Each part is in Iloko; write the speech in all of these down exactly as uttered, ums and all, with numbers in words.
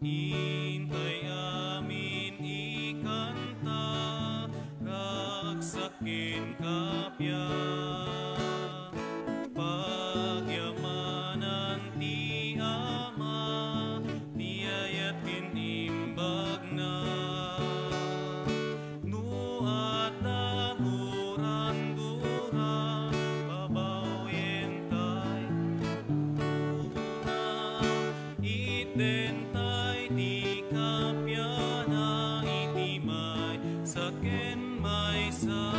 Intay amin ikanta, ragsak ken kappia. Pagyamanan ti Ama, ti ayat ken imbagna. No adda guran-guran, babawyentay Itentay ti kappiana iti maysa ken maysa.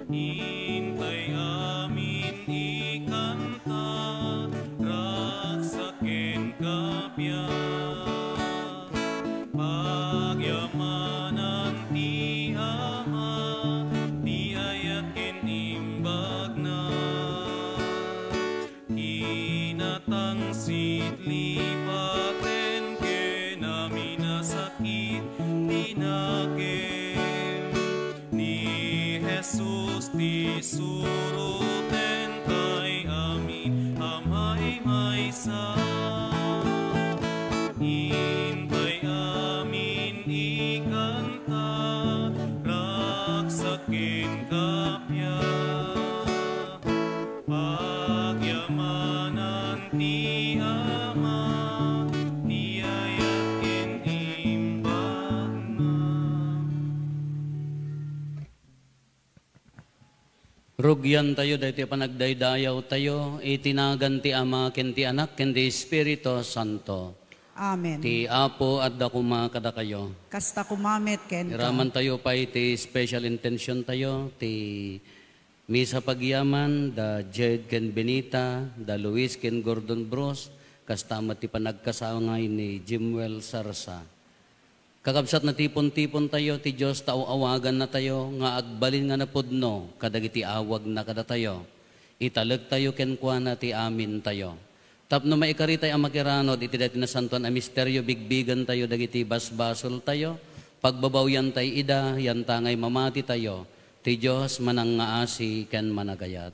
Intay amin ikanta, ragsak ken kappia. Pagyamanan ti Ama, ti ayat ken imbagna. Kinatangsit lipaten ken amin a sakit ti nakem. Ni Jesus ti surotentay amin a maymaysa. Intay amin ikanta, ragsak ken kappia. Pagyamanan ti Ama, ti ayat ken imbagna. Rugiantayo daytoy panagdaydayawtayo iti nagan ti Ama, ken ti Anak, ken ti Espiritu Santo. Amen. Ti Apo adda koma kadakayo. Kasta koma met kenka. Iramantayo pay ti special intentiontayo, ti Misa pagyaman da Jed ken Benita, da Luis ken Gordon Bruce, kasta met ti panagkasangay ni Jimuel Sarsa. Kakabsat, natipon-tipontayo ti Dios ta aw-awagannatayo nga agbalin nga napudno kadagiti awagna kadatayo. Italektayo kenkuana ti amintayo. Tapno maikaritay a makiranod iti daytoy nasantoan a misterio, bigbigentayo dagiti basbasoltayo, pagbabawyantay ida, yantangay mamatitayo. Ti Dios manangngaasi ken managayat.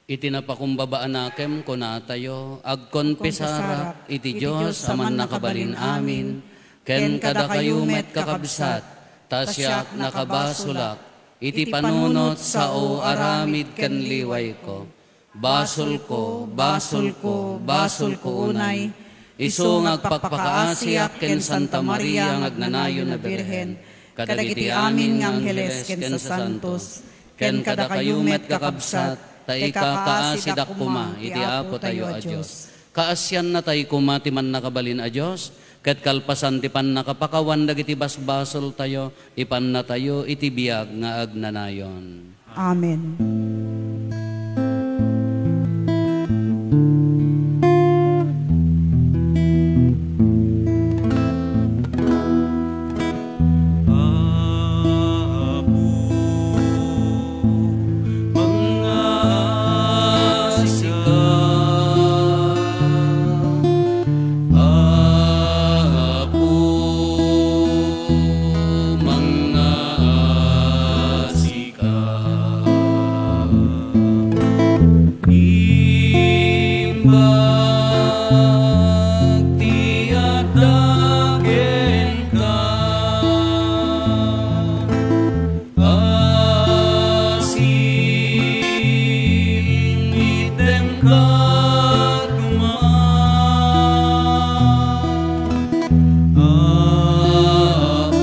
Iti napakumbaba a nakem, kunatayo, agkonfesarak iti Dios a Mannakabalin-amin, ken kadakayo met, kakabsat, ta siak nakabasolak iti panunot, sao, aramid ken liwayko. Basolko, basolko, basolko unay, isu nga agpakpakaasiak ken Santa Maria nga agnanayon a Birhen, kadagiti amin nga angheles ken sasantos, ken kadakayo met, kakabsat, ta ikakaasidak koma iti Apotayo a Dios. Kaasiannatay koma ti Mannakabalin a Dios, ket kalpasan ti pannakapakawan dagiti basbasoltayo, ipannatayo iti biag nga agnanayon. Amen. Apo, mangngaasika. Apo, mangngaasika. Imbag ti adda kenka. Asin itdemka koma, Apo,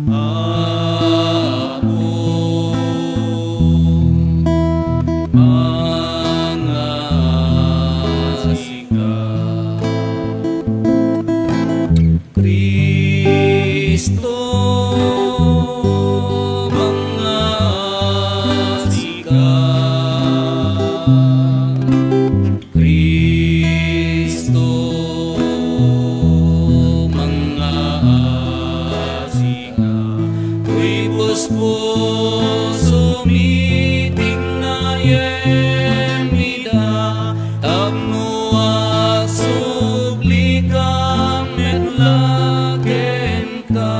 Apo, mangngaasi. Cristo, mangngaasika. Cristo, mangngaasika. Toy puspusomi tignayem ida, tapno agsublikam met la kenka.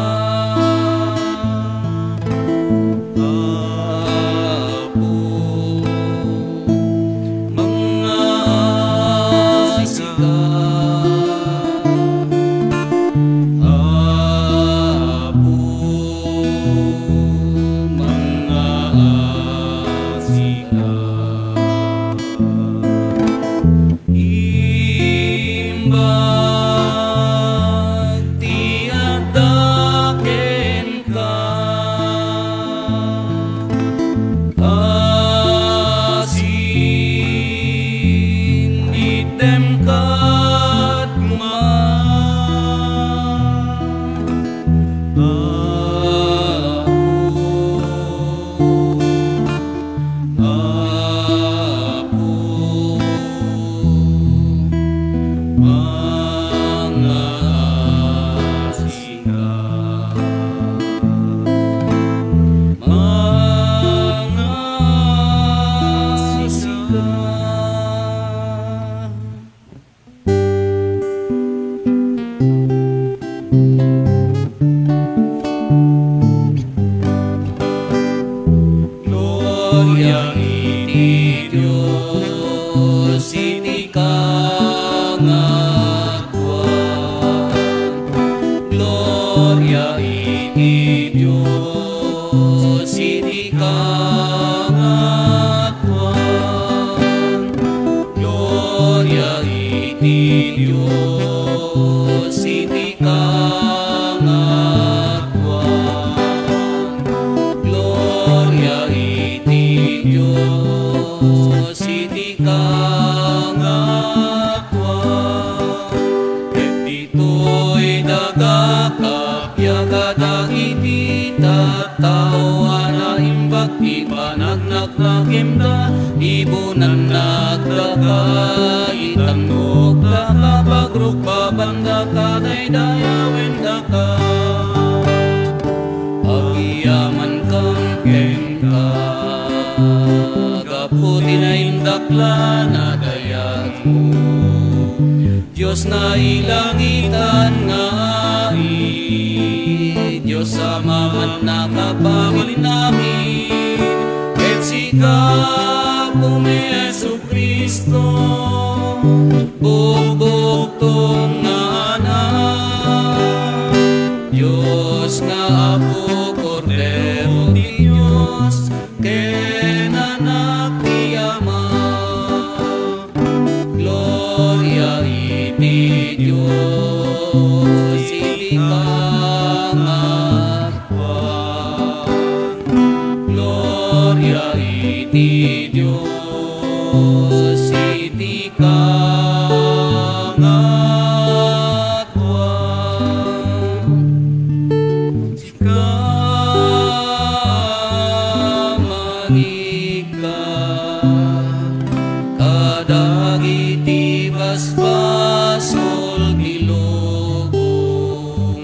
Gloria iti Dios iti kangatoan. Gloria iti Dios iti kangatoan. Gloria iti Dios iti kangatoan. Gloria iti Dios iti kangatoan. Ket ditoy daga kabiag a dagiti tattao a naimbag ti panagnaknakemda, ibunannak daka, itannok daka, pagrukbaban daka, daydayawen daka. Agyamankam kenka, gapu ti naindaklan a dayagmo. Dios nailangitan nga Apo, Dios Ama, mannakapaminamin, ket sika, Apo mi Jesu-Cristo, bugbugtong nga Anak, Dios nga Apo, Kordero ti Dios, ken Anak ti Ama. Gloria iti Dios iti kangatoan. Gloria iti Dios iti kangatoan. Sika, mangika kadagiti basbasol ti lubong,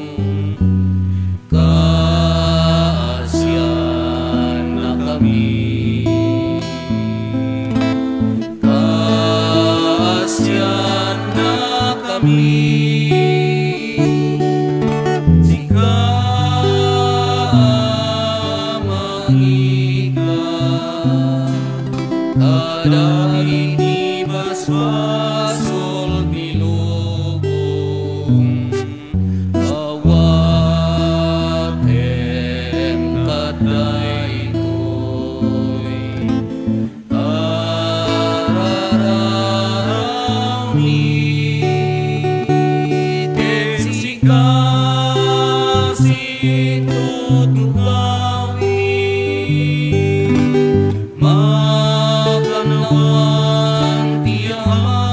kaasiannakami. Kaasiannakami, sika, mangika kadagiti basbasol ti lubong. Awatem kadaytoy karararawmi, ket sika situtuklawmi, makannawan ti Ama.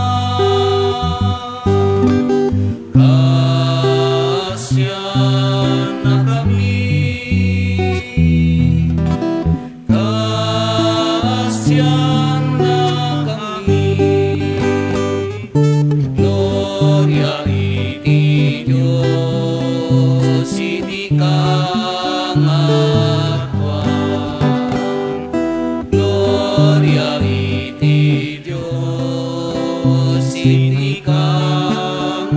Kaasiannakami, kaasiannakami. Gloria iti Dios iti kangatoan. Gloria iti Dios iti kangatoan.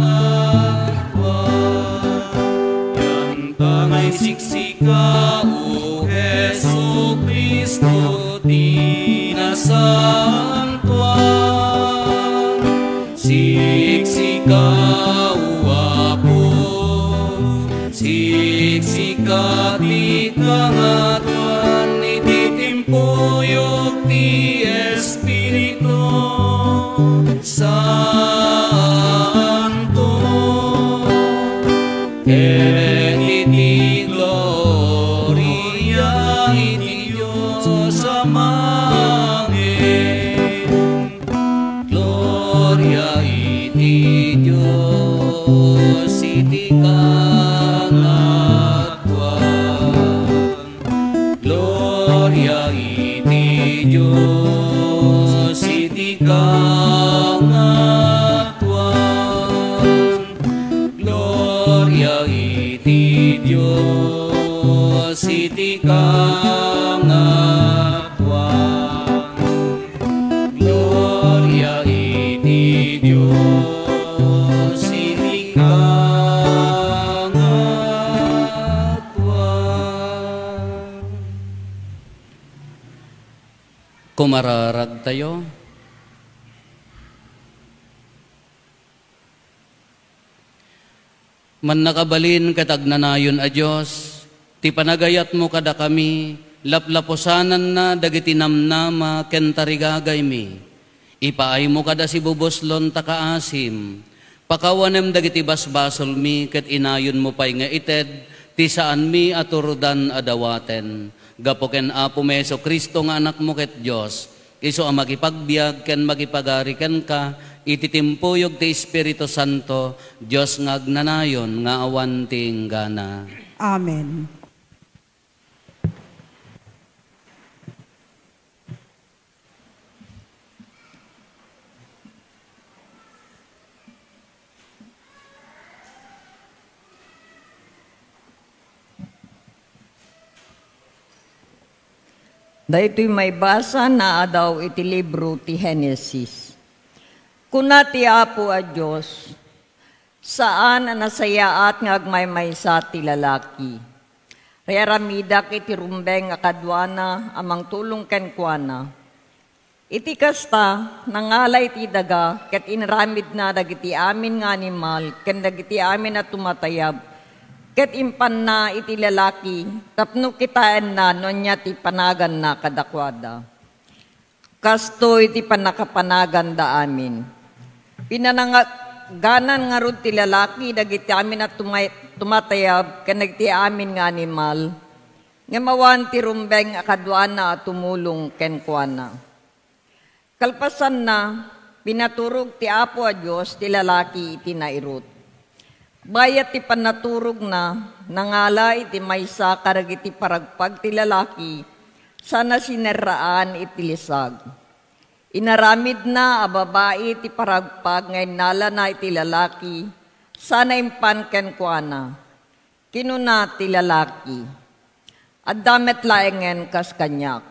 Yantangay siksika, O Jesu-Cristo, ti nasantoan. Siksika, O Apo, siksika ti kangatoan iti timpuyog ti Espiritu Santo, ket iti gloria iti Dios Amanen. Gloria iti Dios iti kangatoan. Gloria iti Dios iti kangatoan. Gloria iti Dios iti kangatoan. Gloria iti Dios iti kangatoan. Pumararagtayo. Mannakabalin ket agnanayon a Dios, ti panagayatmo kadakami, laplapusananna dagiti namnama ken tarigagaymi. Ipaaymo kada sibubuslon ta kaasim. Pakawanem dagiti basbasolmi ket inayonmo pay nga ited ti saanmi a turodan a dawaten. Gapu ken Apomi Jesu-Cristo nga Anakmo ket Dios, isu a makipagbiag ken makipagari kenka iti timpuyog ti Espiritu Santo, Dios nga agnanayon nga awan ti inggana. Amen. Daytoy maibasa naadaw iti libro ti Genesis. Kuna ti Apo a Dios, "Saan a nasayaat nga agmaymaysa ti lalaki. Riaramidak iti rumbeng a kaduana a mangtulong kenkuana." Iti kasta, nangala iti daga ket inaramidna dagiti amin nga animal ken dagiti amin a tumatayab, ket impanna iti lalaki tapno kitaenna no ania ti panaganna kadakuada. Kastoy ti pannakapanaganda amin. Pinanangaganan ngarud ti lalaki dagiti amin a tumay-, tumatayab ken dagiti amin nga animal, ngem awan ti rumbeng a kaduana a tumulong kenkuana. Kalpasanna, pinaturog ti Apo a Dios ti lalaki iti nairut. Bayat ti pannaturogna, nangala iti maysa kadagiti paragpag ti lalaki, sana sinerraan iti lisag. Inaramidna a babai ti paragpag nga innalana iti lalaki, sana impan kenkuana. Kinuna ti lalaki, "Adda met laengen kas kaniak.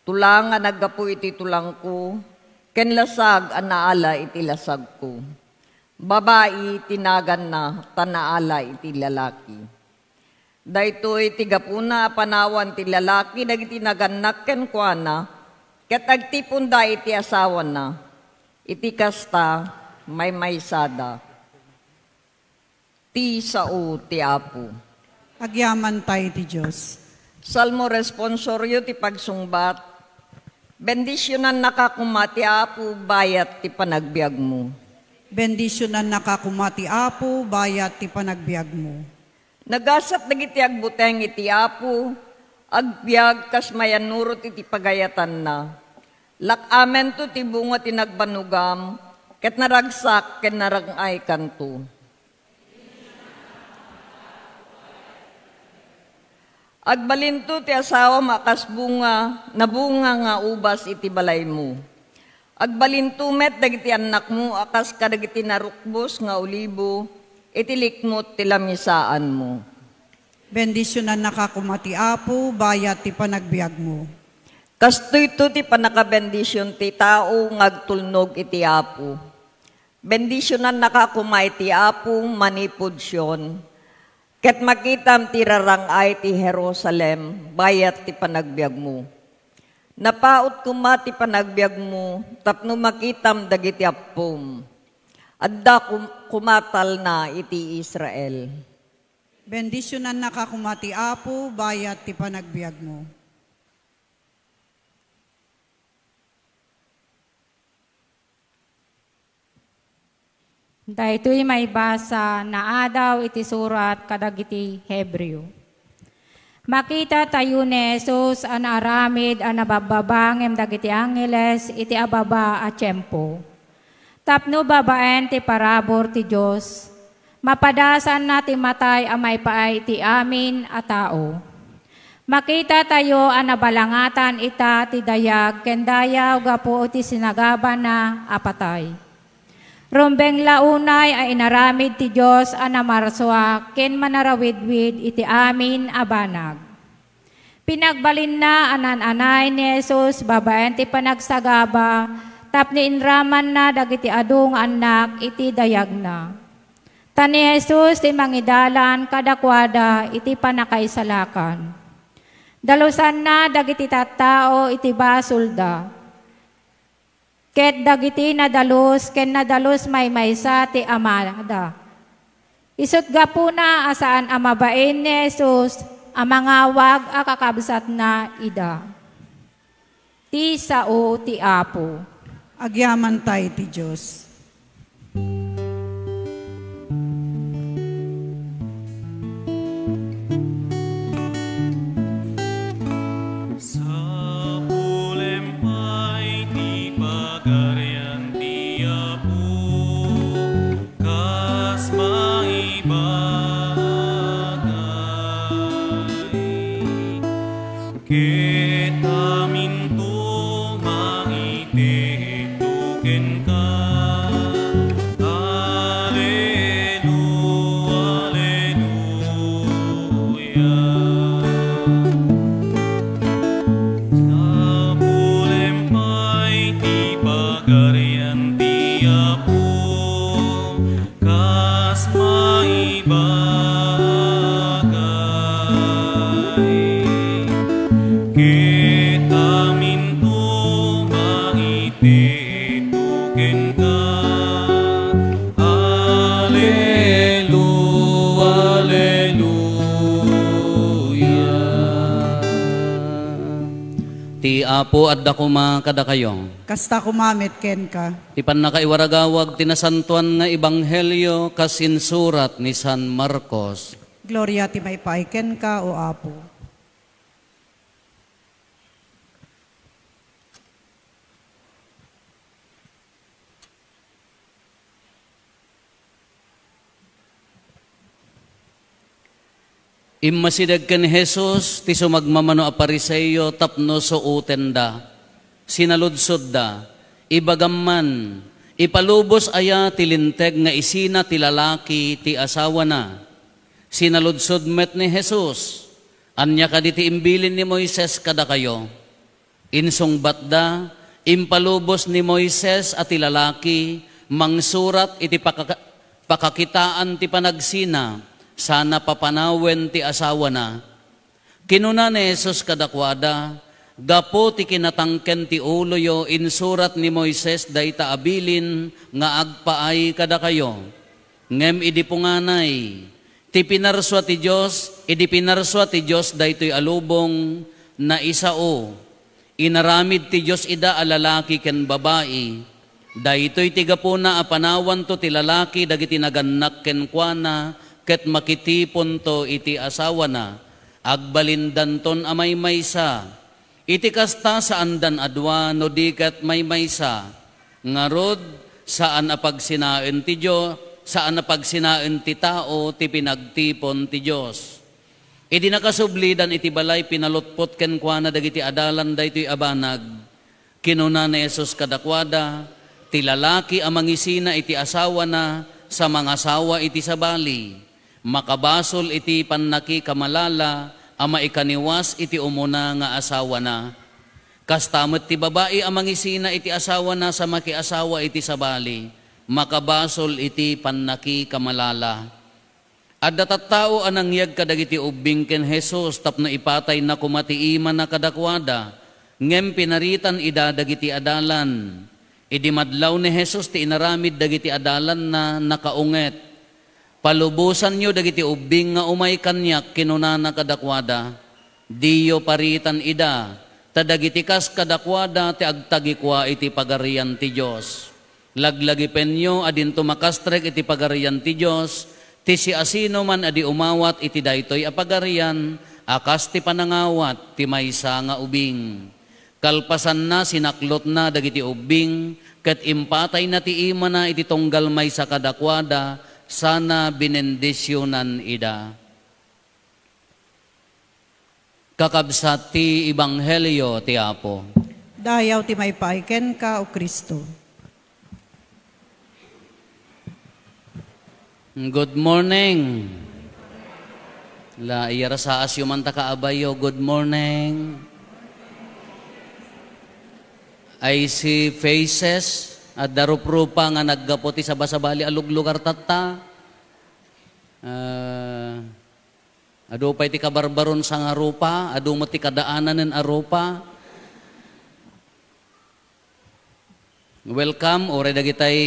Tulang a naggapu iti tulangko, ken lasag a naala iti lasagko. Babai ti naganna ta naala iti lalaki." Daytoy ti gapuna a panawan ti lalaki dagiti nagannak kenkuana, ket agtiponda iti asawana. Iti kasta, maymaysada. Ti sao ti Apo. Agyamanta iti Dios. Salmo responsorio ti pagsungbat. Bendisionannaka koma ti Apo bayat ti panagbiagmo. Bendisionannaka koma ti Apo bayat ti panagbiagmo. Nagasat dagiti agbuteng iti Apo, agbiag kas mayannurot iti pagayatanna. Lak-amento ti bunga ti nagbannogam, ket naragsak ken narang-aykanto. Agbalinto ti asawam a kas bunga, nabunga nga ubas iti balaymo. Agbalinto met dagiti annakmo a kas kadagiti narukbos nga olibo iti likmot ti lamisaanmo. Bendisionannaka koma ti Apo, bayat ti panagbiagmo. Kastoyto ti pannakabendision ti tao nga agtulnog iti Apo. Bendisionannaka koma iti Apo, manipud Sion, ket makitam ti rarang-ay ti Jerusalem, bayat ti panagbiagmo. Napaut koma ti panagbiagmo tapno makitam dagiti appom. Adda kum-, koma talna iti Israel. Bendisionannaka koma ti Apo, bayat ti panagbiagmo. Daytoy maibasa naadaw iti surat kadagiti Hebreo. Makitatayo ni Jesus a naaramid a nababbaba ngem dagiti angheles iti ababa a tiempo. Tapno babaen ti parabur ti Dios, mapadasanna ti matay a maipaay iti amin a tao. Makitatayo a nabalangatan ita ti dayag ken dayaw gapu iti sinagabana a patay. Rumbeng la unay a inaramid ti Dios a namarsua ken manarawidwid iti amin a banag. Pinagbalinna a naan-anay ni Jesus babaen ti panagsagaba tapno inramanna dagiti adu nga annak iti dayagna. Ta ni Jesus ti mangidalan kadakuada iti pannakaisalakan. Dalusanna dagiti tattao iti basolda, ket dagiti nadalus ken nadalus maymaysa ti Amada. Isut' gapuna a saan a mabain ni Jesus a mangawag a kakabsatna ida. Ti sao ti Apo. Agyamanta iti Dios. Sapulem pay ti Pagarian ti Apo, kas maibagay. Ket aminto maitedto kenka. Aleluya, aleluya. Sapulem pay ti Pagarian ti Apo, kas maibagay, ket aminto maitedto kenka. Aleluya, aleluya. Ti Apo adda koma kadakayo. Kasta koma met kenka. Ti pannakaiwaragawag ti nasantoan nga ebanghelio kas insurat ni San Marcos. Gloria ti maipaay kenka, O Apo. Immasideg ken Jesus ti sumagmamano a Fariseo tapno suotenda. Sinaludsodda, "Ibagam man, ipalubos aya ti linteg nga isina ti lalaki ti asawana?" Sinaludsod met ni Jesus, "Ania kadi ti imbilin ni Moises kadakayo?" Insungbatda, "Impalubos ni Moises a ti lalaki mangsurat iti pakaka-, pakakitaan ti panagsina sana papanawen ti asawana." Kinuna ni Jesus kadakuada, "Gapu ti kinatangken ti uloyo, insurat ni Moises dayta a bilin nga agpaay kadakayo. Ngem idi punganay, ti pinarsua ti Dios, idi pinarsua ti Dios daytoy a lubong, naisao. Inaramid ti Dios ida a lalaki ken babai. Daytoy ti gapuna a panawanto ti lalaki dagiti nagannak kenkuana ket makitiponto iti asawana. Agbalindanton a maymaysa. Iti kasta, saandan a dua no di ket maymaysa. Ngarud, saan a pagsinaen ti Dio-, saan a pagsinaen ti tao ti pinagtipon ti Dios." Idi nakasublidan iti balay, pinalutpot kenkuana dagiti adalan daytoy a banag. Kinuna ni Jesus kadakuada, "Ti lalaki a mangisina iti asawana sa mangasawa iti sabali, makabasol iti pannakikamalala a maikaniwas iti umuna nga asawana. Kasta met ti babai a mangisina iti asawana sa makiasawa iti sabali, makabasol iti pannakikamalala." Adda tattao a nangyeg kadagiti ubbing ken Jesus tapno ipatayna koma ti imana kadakuada, ngem pinaritan ida dagiti adalan. Idi madlaw ni Jesus ti inaramid dagiti adalanna, nakaunget. "Palubosanyo dagiti ubbing nga umay kaniak," kinunana kadakuada. "Diyo paritan ida, ta dagiti kas kadakuada ti agtagikua iti Pagarian ti Dios. Laglagipenyo a dinto makastrek iti Pagarian ti Dios ti siasinoman a di umawat iti daytoy a pagarian a kas ti panangawat ti maysa nga ubing." Kalpasanna, sinaklotna dagiti ubbing, ket impatayna ti imana iti tunggal maysa kadakuada, sana binendisionan ida. Kakabsat ti Ebanghelio ti Apo. Dayaw ti maipaay kenka, O Cristo. Good morning. La, iyarasaasyo man ta kaabayo. Good morning. I see faces, adda ruprupa nga naggapu ti sabasabali a luglugar tatta. Ah, Adu pay ti kabarbaron sangarupa, adu met ti kadaananen a rupa. Welcome, uray dagitay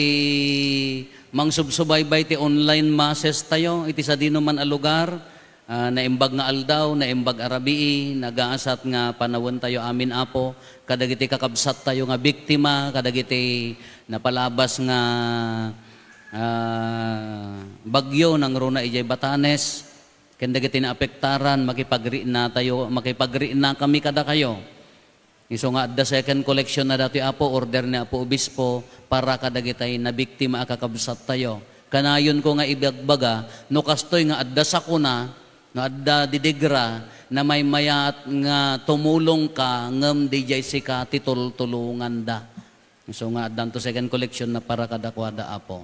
mangsubsubaybay ti online masses tayo iti sadino man a lugar. Ah, naimbag nga aldaw, naimbag a rabii, nagaasat nga panawentayo amin, Apo, kadagiti kakabsattayo nga biktima, kadagiti napalabas nga, ah, bagyo nangruna idiay Batanes, ken dagiti naapektaran, makipagriinatayo, makipagriinakami kadakayo. Isu nga adda second collection na datoy, Apo, order ni Apo Obispo para kadagitay nabiktima a kakabsattayo. Kanayonko nga ibagbaga, no kastoy nga adda sakuna, no adda didigra, namaymayat nga tumulongka, ngem didiay sika ti tultulonganda. Isu nga addanto second collection na para kadakuada, Apo.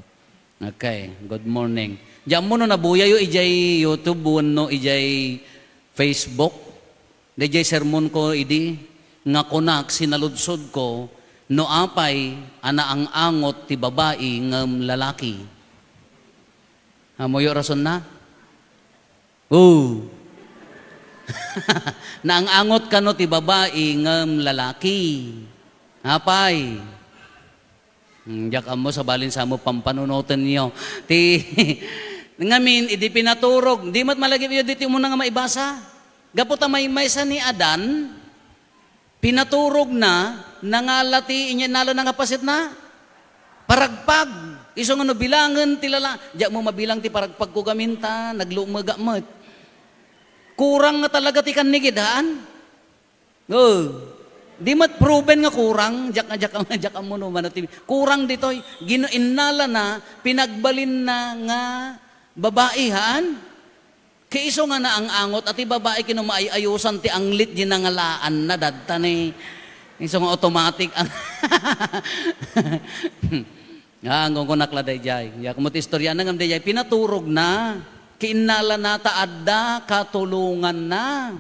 Okay, good morning. Diay ammo no nabuyayo idiay YouTube wenno idiay Facebook. Daydiay sermonko idi nga kunak, sinaludsodko, no apay a naang-angot ti babai ngem lalaki. Ammoyo rasonna? Oo. Naang-angot kano ti babai ngem lalaki? Apay? Hmm, diak ammo, sabalin sa mo pampanunotenyo. Ti, ngamin, idi pinaturog, di met malagipyo ditoy umuna nga maibasa. Gapu ta maymaysa ni Adan, pinaturogna, nangala ti, inya innalana nga pasetna? Paragpag. Isu nga no bilangen ti lala-, diak mo mabilang ti paragpagko gamin ta, naglumega met. Kurang nga talaga ti kannigid, haan? Oo. Di met proven nga kurang, diak, diak, diak ammo no mano ti kurang ditoy. Gino-, innalana, pinagbalinna nga babai, haan? Ket isu nga naang-angot, a ti babai ket no maay-ayusan ti anglit di nangalaanna, dadta ni, isu nga automatic ang, ah, anggungunak la daydiay. Diak mo ti istorya na ngem daydiay, pinaturogna, ket innalana ta adda katulonganna.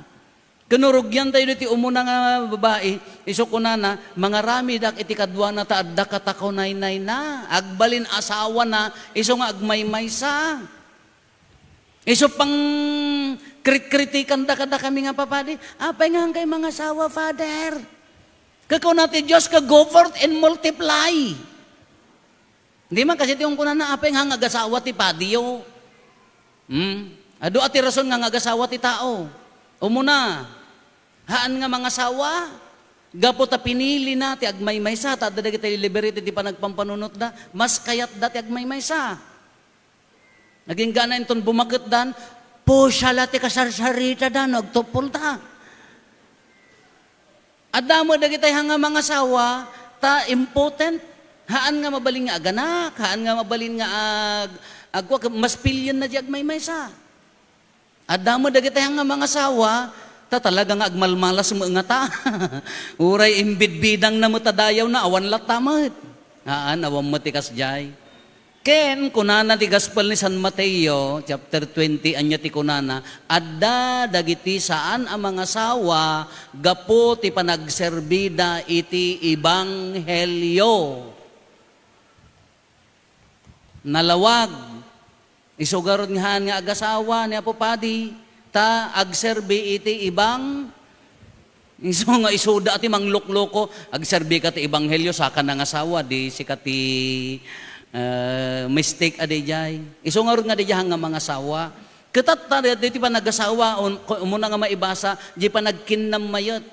Ket no rugiantayo ditoy umuna nga babai, isu kunana, "Mangaramidak iti kaduana ta adda katakunaynayna." Agbalin asawana, isu nga agmaymaysa. Isu pang kritkritikan da kadakami nga papadi, "Apay nga hangkay mangasawa, Father?" Ket kuna ti Dios, "Go forth and multiply." Di man kasi ti kunkunana, "Apay nga nagasawa ti padiyo?" Hmm? Adu a ti rason nga nagasawa ti tao. Umuna, haan nga mangasawa, gapu ta pinilina ti agmaymaysa, ta adda dagiti liberty ti panagpampanunotda, mas kayatda ti agmaymaysa. Nagingga inton bumaketdan, pusa la ti kasarsaritada no agtuppolta. Adda met dagitay nga mangasawa ta impotent, haan nga mabalin nga aganak, haan nga mabalin nga ag-, agkua, mas pilienna di agmaymaysa. Adda met dagitay nga mangasawa ta talaga nga agmalmalas met ngata. Uray imbidbidangna met a dayawna, awan latta met. Haan, awan met ti kasdiay. Ken kunana ti Gaspel ni San Mateo, chapter twenty, ania ti kunana, "Adda dagiti saan a mangasawa gapu ti panagserbida iti ebanghelio." Nalawag. Isu garud nga haan nga agasawa ni Apo Padi, ta agserbi iti ebang-, Isu nga isuda ti manglukloko, agserbi ka ti ebanghelio, saka nangasawa, di sika ti, eh, mistake a daydiay. Isu ngarud nga daydiay nga mangasawa. Ket ta, daydiay ti panagasawa, un-, ko-, umuna nga maibasa, di panagkinnam mayat.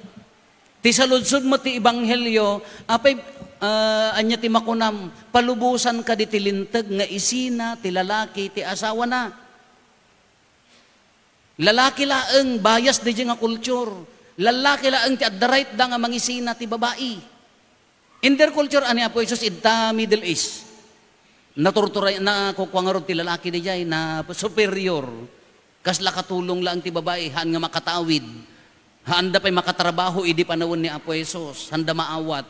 Ti saludsod met ti ebanghelio, apay, eh, ania ti makunam, palubosan kadi ti linteg nga isina ti lalaki ti asawana. Lalaki laeng, bias daydiay nga culture. Lalaki laeng ti adda right da nga mangisina ti babai. In their culture, ani Apo Jesus, idta Middle East. Naturturay, na, kukua ngarud ti lalaki daydiay, na superior. Kasla katulong laeng ti babai, haan nga makatawid. Haanda pay makatrabaho idi panawen ni Apo Jesus. Haanda maawat.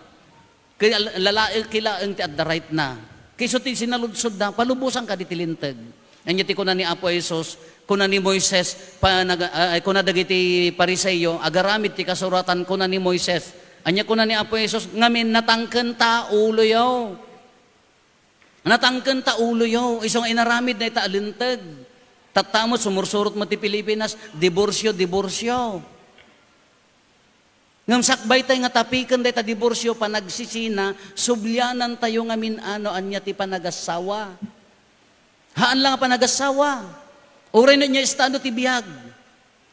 Kay al-, lalae-, kilaeng ti adda right na. Kay isu ti sinaludsod da, "Palubosan kadi ti linteg." Ania ti kuna ni Apo Jesus, kuna ni Moises, pa-, nag-, ah, kuna dagiti Fariseo, "Agaramid ti kasuratan," kuna ni Moises. Ania kuna ni Apo Jesus, "Ngamin, natangken ta uloyo." Natangken ta uloyo, isu nga inaramid na ita a linteg. Tatta met, sumursurot met ti Pilipinas, diborsyo, diborsyo. Ngem sakbay tay nga tapiken dayta diborsyo, panagsisina, sublianan tayo ngamin a no ania ti panagassawa. Haan la nga panagassawa. Uray no ania estado ti biag.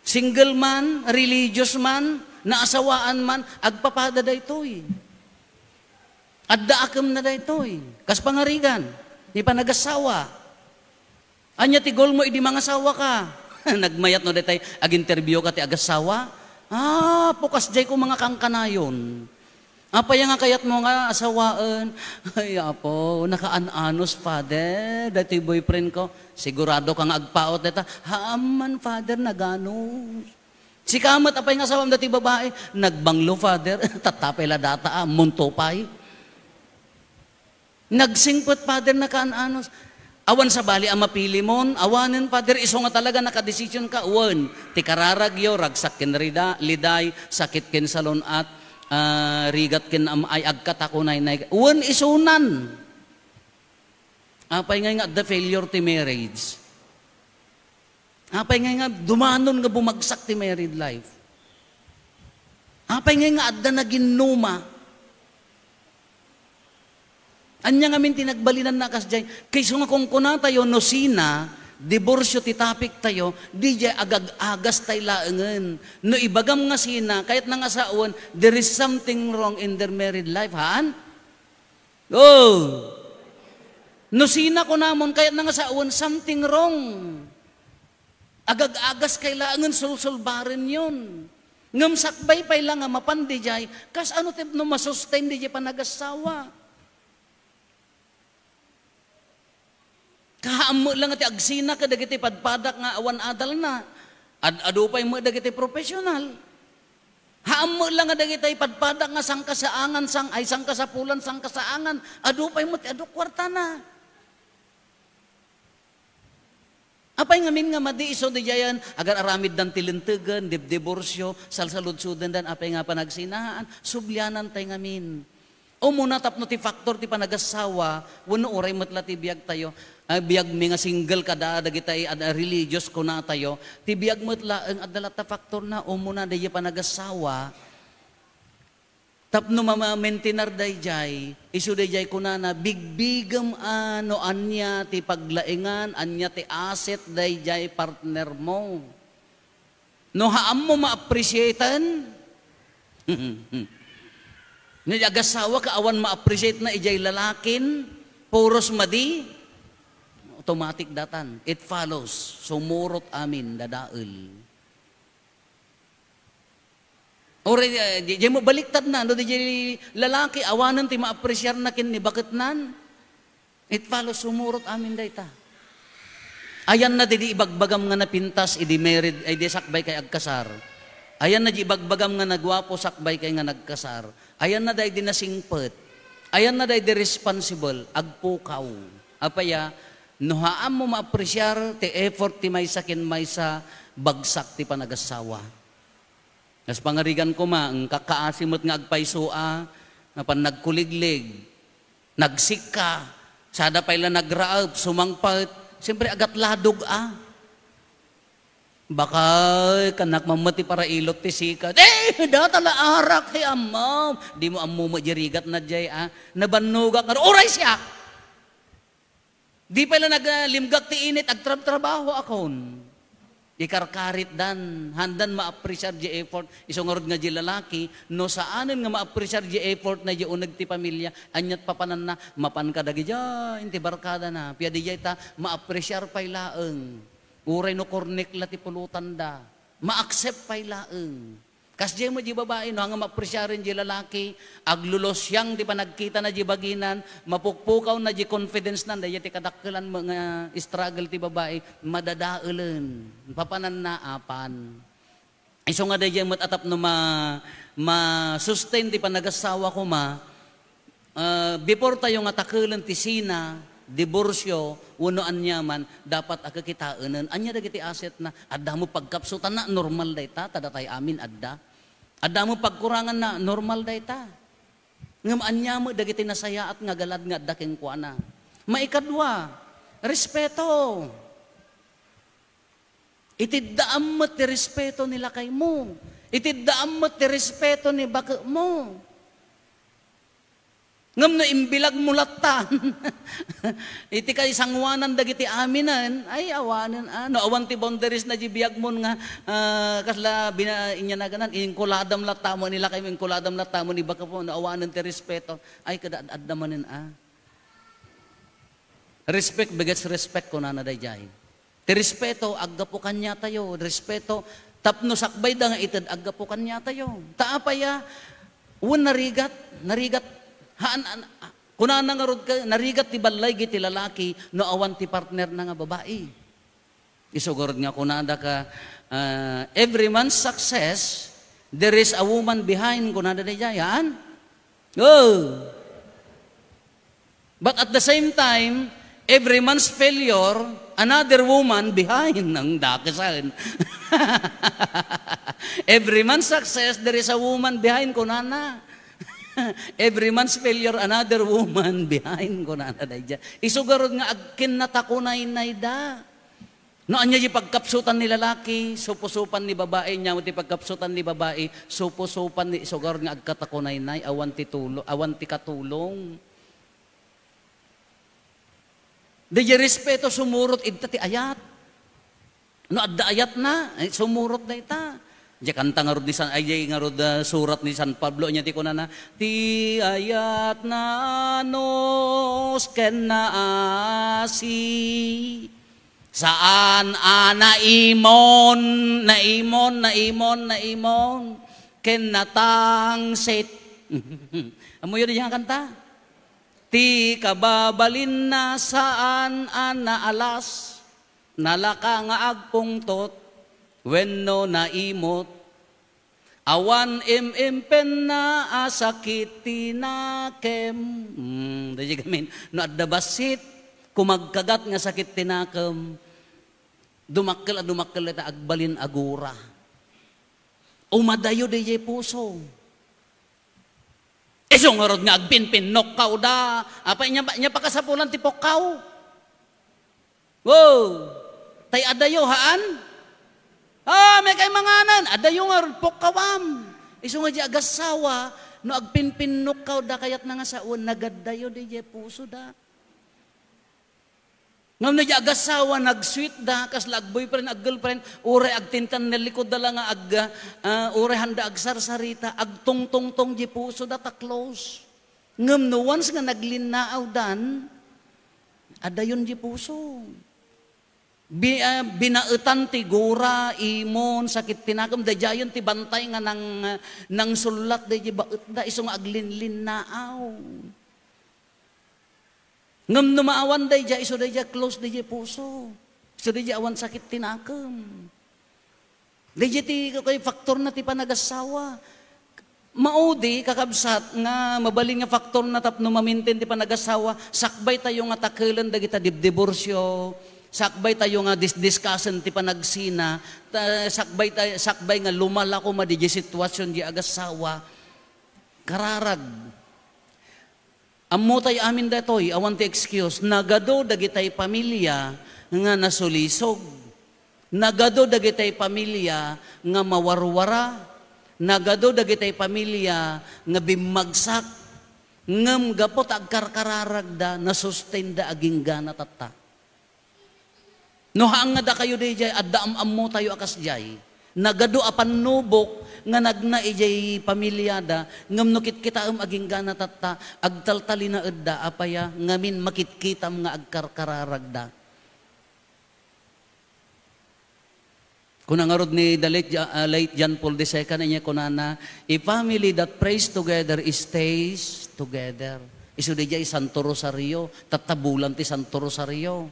Single man, religious man, naasawaan man, agpapada daytoy. Adda akemna daytoy. Kas pangarigan, ni panagassawa. Ania ti goal mo idi mangasawa ka? Nagmayat no daytay, ag-interview ka ti agassawa? Ah, pukas jay ko mga kankanayon. Apay nga kayat mo nga asawaen? Ay, Apo, nakaan-anos, Father. Daytoy boyfriend ko. Sigurado ka nga agpaut dayta. Haan man, Father, naganos. Sika met, apay nga asawam dati babae? Nagbanglo, Father. Tattapay la data, ah, munto pay. Nagsingpet, Father, nakaan-anos. Awan sabali a mapilimon. Awanen, Father, isu nga talaga nakadesisyon ka. Wen, ti kararagyo, ragsak ken rida, liday, sakit ken salun-at, ah, rigat ken am-ay, agkatakunaynay. Wen, isunan. Apay ngay nga adda failure ti marriage? Apay ngay nga dumanon nga bumagsak ti married life? Apay ngay nga adda naginnuma? Ania ngamin ti nagbalinanna a kasdiay? Kayso nga kunkunatayo, no sina, diborsyo ti topic tayo, di jay agag-agas tay laengen. No ibagam nga sina, kayatna nga sawen, there is something wrong in their married life, haan? Oh! No sina kunamon, kayatna nga sawen, something wrong. Agag-agas kay laengen, sulsulbarenyon. Ngem sakbay pay la nga mapan dijay, kasano ti no masustain dijay panagassawa? Kaammo la nga ti agsina kadagiti padpadak nga awan adalna. Ad-adu pay met dagiti professional. Haammo la nga dagiti padpadak nga sangkasaangan, sang-, ay, sangkasapulan, sangkasaangan. Adu pay met ti adu kuartana. Apay ngamin nga madi isu dijayen, agar-aramiddan ti lintegen, dibdiborsyo, salsaludsodendan, apay nga panagsinahaan, sublianan tay ngamin. Umuna tapno ti factor ti panagassawa, wenno uray met la ti biag tayo, ah, biagmi nga single kada dagitay a religious kuna tayo, ti biag met laeng adda latta factor na, umuna dayjay panagassawa, tapno mamamintinar dayjay, isu dayjay kunana, bigbigem a no ania ti paglaengan, ania ti asset dayjay partner mo. No haammo ma-appreciaten, no agassawa ka awan ma-appreciate na ijay lalakin, puros madi, automatic datan, it follows, sumurot amin, dadael. Or, eh, di, di mo baliktad na, no, di, di lalaki, awanen ti maapresiar na ken ni baketnan. It follows, sumurot amin dayta. Ayanna di, di ibagbagam nga napintas, idi married, ay di sakbay kay agkasar. Ayanna di ibagbagam nga nagwapo, sakbay kay nga nagkasar. Ayanna day di nasingpet. Ayanna day di responsible, agpukaw. Apaya, no haam mo maapresiar ti effort ti maysa ken maysa, bagsak ti panagassawa. Kas pangarigan koma, ngka kaasi met nga agpayso a, napan nagkuliglig, nagsikka, sada pay la nagraep, sumangpet, siyempre, agatladog a. Bakay, kanak mammet ti parailot ti sikat. Eh, data la arak ti ammom. Di mo ammo met di rigat na jay, ah. Nabannogak nga, uray siak. Di pay la naglimgak ti init, agtrabtrabaho akon. Ikarkaritdan, handan maapresiar di effort. Isu ngarud nga di lalaki, no saanen nga maapresiar di effort na di uneg ti pamilya, aniat papananna, mapan kadagijay, inti barkada na. Pia di jay ta, maapresiar pay laeng. Uray no kornek la ti pulotanda, ma-accept pay laeng. Kasdiay met di babai, no, nga maapresiaren di lalaki, aglulusiang ti panagkitana di baginan, mapukpukaw na di confidence nan, dayta ti kadakkelan met nga struggle ti babai, madadaelen. Papananna, apan. Isu nga dayta met a tapno ma-, ma-sustain ti panagassawa koma, Ah, before tayo nga takelen ti sina, diborsyo, wenno aniaman, dapat a kikitaenen. Ania dagiti assetna? Adda met pagkapsutanna, normal dayta, ta datay amin adda. Adda met pagkuranganna, normal dayta. Ngem ania met dagiti nasayaat nga galad nga adda kenkuana? Maikadua, respeto. Itiddaam met ti respeto ni lakaymo. Itiddaam met ti respeto ni baketmo. Ngem no imbilagmo latta, iti kaisanguanan dagiti aminen, ay, awanen, a. No awan ti boundaries na di biagmon nga, ah, kasla bina-, inyanagan, inkuladam latta mo ni lakaymo, inkuladam latta mo ni baketmo, no awanen ti respeto, ay, kada ad-adda manen, a. Respect begets respect, kunana daydiay. Ti respeto, aggapu kaniatayo. Respeto, tapno sakbayda nga ited, aggapu kaniatayo. Ta apay a, wen narigat, narigat, haan, an-, kunana ngarud ka, narigat ti ballaygi ti lalaki no awan ti partner na nga babai. Isu garud nga kunada ka, ah, "Every man's success, there is a woman behind," kunada daydiay, haan? Oh. But at the same time, every man's failure, another woman behind. Ang dakesan. Every man's success, there is a woman behind, kunana. Every man's failure, another woman behind, kunana daydiay. Isu garud nga agkinnatakunaynayda. No ania ti pagkapsutan ni lalaki, supusupan ni babai, ania ti pagkapsutan ni babai, supusupan ni, isu garud nga agkatakunaynay, awan ti tulo-, awan ti katulong. Daydiay respeto, sumurot ita ti ayat. No adda ayatna, ay, sumurot dayta. Diay kanta ngarud ni San, ay, diay ngarud, ah, surat ni San Pablo, ania ti kunana, "Ti ayatna anus ken naasi." Saan a naimon, naimon, naimon, naimon, ken natangsit. Ammoyo diay nga kanta? Ti kababalinna saan a naalas, nalaka nga agpungtot, wenno naimot. Awan im-impenna a sakit ti nakem. Hmm, daydiay gamin, no adda bassit, kumagkagat nga sakit ti nakem, dumakkel a dumakkel ta agbalin a gura. Umadayo daydiay puso. Isu ngarud nga agpinpinnukkaw da. Apay, nia, nia pakasapulan ti pukkaw? Wow! Tay adayo, haan? Ah, may kay manganan. Adayo ngarud, pukkawam. Isu nga diay agassawa, no agpinpinnukkaw da kayatna nga sawen, nagaddayo daydiay puso da. Ngem no diay agassawa, nag-sweet da, kasla ag-boyfriend, ag-girlfriend, uray agtintan nga likod da la nga ag-, ah, uray handa agsarsarita, agtungtungtong diay puso da ta close. Ngem no once nga naglinnaaw dan, adayon diay puso. Bi-, ah, binaetan ti gura, imon, sakit ti nakem, daydiayen ti bantay nga nang-, nangsullat daydiay baet da, isu nga aglinlinnaaw. Ngem no maawan daydiay, isu daydiay close daydiay puso. Isu daydiay awan sakit ti nakem. Daydiay ti, kay, factor na ti panagassawa. Maudi, kakabsat, nga mabalin nga factor na tapno mamintin ti panagassawa, sakbay tayo nga takelen dagita dibdiborsio, sakbay tayo nga disdiskasen ti panagsina, ta-, sakbay tay-, sakbay nga lumala koma daydiay sitwasyon diay agassawa. Kararag. Ammo tay amin daytoy, awan ti excuse. Nagadu dagitay pamilya nga nasulisog. Nagadu dagitay pamilya nga mawarwara. Nagadu dagitay pamilya nga bimmagsak. Ngem gapu ta agkarkararagda, nasustain da aginggana tatta. No haan nga dakayo daydiay, adda am-ammo tayo a kasdiay. Nagadu a pannubok nga nagna idiay pamiliada, ngem no kitkitaem aginggana tatta, agtaltalinaedda, apay a, ngamin makitkitam nga agkarkararagda. Kuna ngarud ni the late Ja-, ah, late John Paul the second, inya kunana, "A family that prays together stays together." Isu daydiay Santo Rosario, tatta bulan ti Santo Rosario.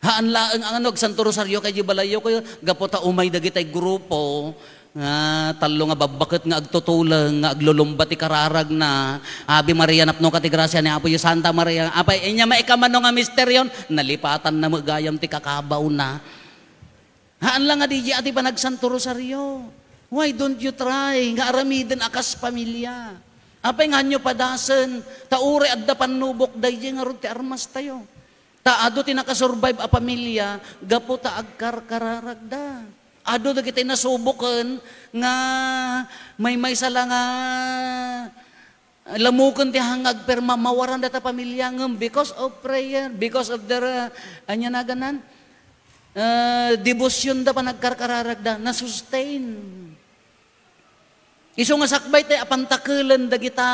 Haan laeng a nga no agsanto rosario kay di balayyo kayo, gapu ta umay dagitay grupo, nga tallo nga babbaket nga agtutuleng, nga aglulumba ti kararagna, Ave Maria, napnoka ti grasia ni Apo Dios, Santa Maria, apay, inya maikamano nga misteryon, nalipatanna met gayam ti kakabawna. Haan la nga di, di ati panagsanto rosario. Why don't you try nga aramiden a kas pamilya? Apay nga hanyo padasen, ta uray adda pannubok, daydiay ngarud ti armas tayo. Ta adu ti nakasurvive a pamilia gapu ta agkarkararagda. Adu dagiti nasuboken nga maymaysa la nga lamuken ti hangag perma mawaran data pamilia ngem because of prayer, because of their, uh, anya naganan, uh, devotion da panagkarkararagda, na-sustain. Isu nga sakbay tay apan takelen dagita,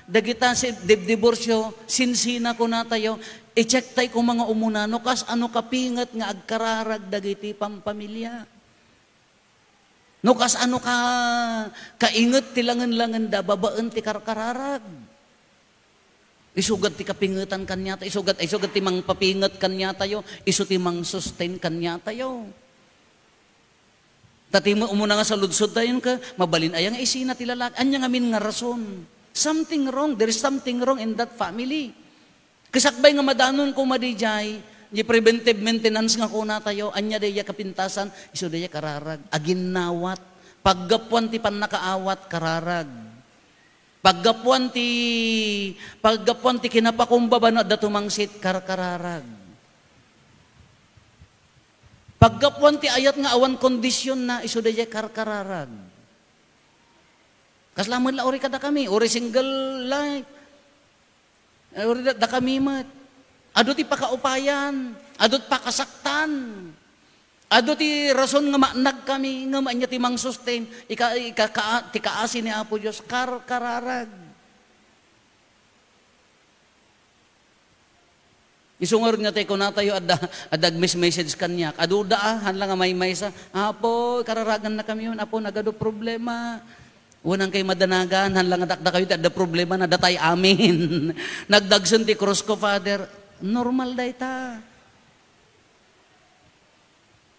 dagita si, di-, diborsio, sinsina kunatayo, i-check tay koma nga umuna, no kas ano kapinget nga agkararag dagiti pampamilia. No kas ano ka, kainget ti langen-langenda babaen ti karkararag. Isugad ti kapingetan kaniata, isugad, isugad ti mangpapinget kaniatayo, isu ti mang-sustain kaniatayo. Ta ti umuna nga saludsod tayon ka, mabalin aya nga isina ti lalaki? Anya ngamin nga rason? Something wrong. There is something wrong in that family. Kasakbay nga madanon koma dijay, di preventive maintenance nga kunatayo, anya daydiay kapintasan, isu daydiay kararag. Aginnawat. Paggapuan ti pannakaawat, kararag. Paggapuan ti, paggapuan ti kinapakumbaba no adda tumangsit, karkararag. Paggapuan ti ayat nga awan kondisionna, isu daydiay karkararag. Kasla met la uri kadakami, uri single life. Eh, uri da-, dakami met. Adu ti pakaupayan, adu ti pakasaktan. Adu ti rason nga maanag kami, ngem ania ti mang-sustain? Ika-, ika-, ka-, ti kaasi ni Apo Dios, kar-, kararag. Isu ngarud nga tay kunatayo, adda, adda agmes-message kaniak. Aduda, a, haan la nga maymaysa, "Apo, kararaganna kami, Apo, nagadu problema." Wen, haan kay madanagan, haan la nga dakdakayo ti adda problema, na datay amin. Nagdagsen ti krus ko, Father. Normal dayta.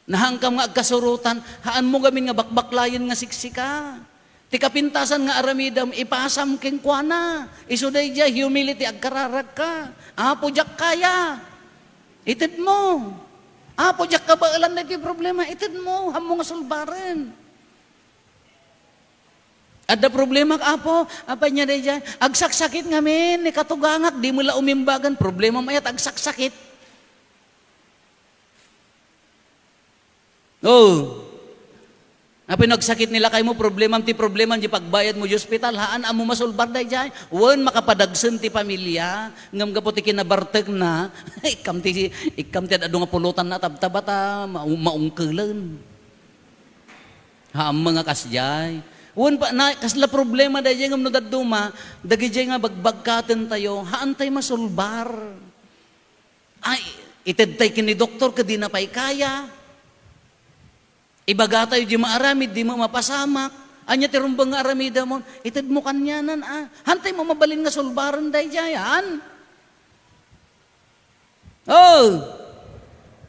Nahankam nga agkasurotan, haanmo gamin nga bakbaklayen nga siksika. Ti kapintasan nga aramidem, ipasam kenkuana. Isu daydiay, humility, agkararagka. "Apo, diak kaya." Itedmo. "Apo, diak kabaelan daytoy problema." Itedmo, haanmo nga sulbaren. "Adda problema, Apo." "Apay nia daydiay?" "Agsaksakit ngamin ni katugangak, di met la umimbagan." Problema mayat, agsaksakit. Oh. Apay no agsakit ni lakaymo, problemam ti problemam, di pagbayadmo di ospital, haan, ammo masulbar daydiay. Wen, makapadagsen ti pamilia, ngem gapu ti kinabartekna, ikkam ti, ikkam ti ad-adu nga pulotanna a tabtaba ta ma-, maungkelen. Haan nga kasdiay. Wen pa, na, kasla problema daydiay, ngem no dadduma, dagidiay nga bagbagkatentayo, haantay masulbar. Ay, itedtay ken ni doktor ket dina pay kaya. Ibagatayo di maaramid, di met mapasamak. Ania ti rumbeng nga aramidemon? Itedmo kanianan, a. Haantay mo mabalin nga sulbaren daydiay, haan? Oh!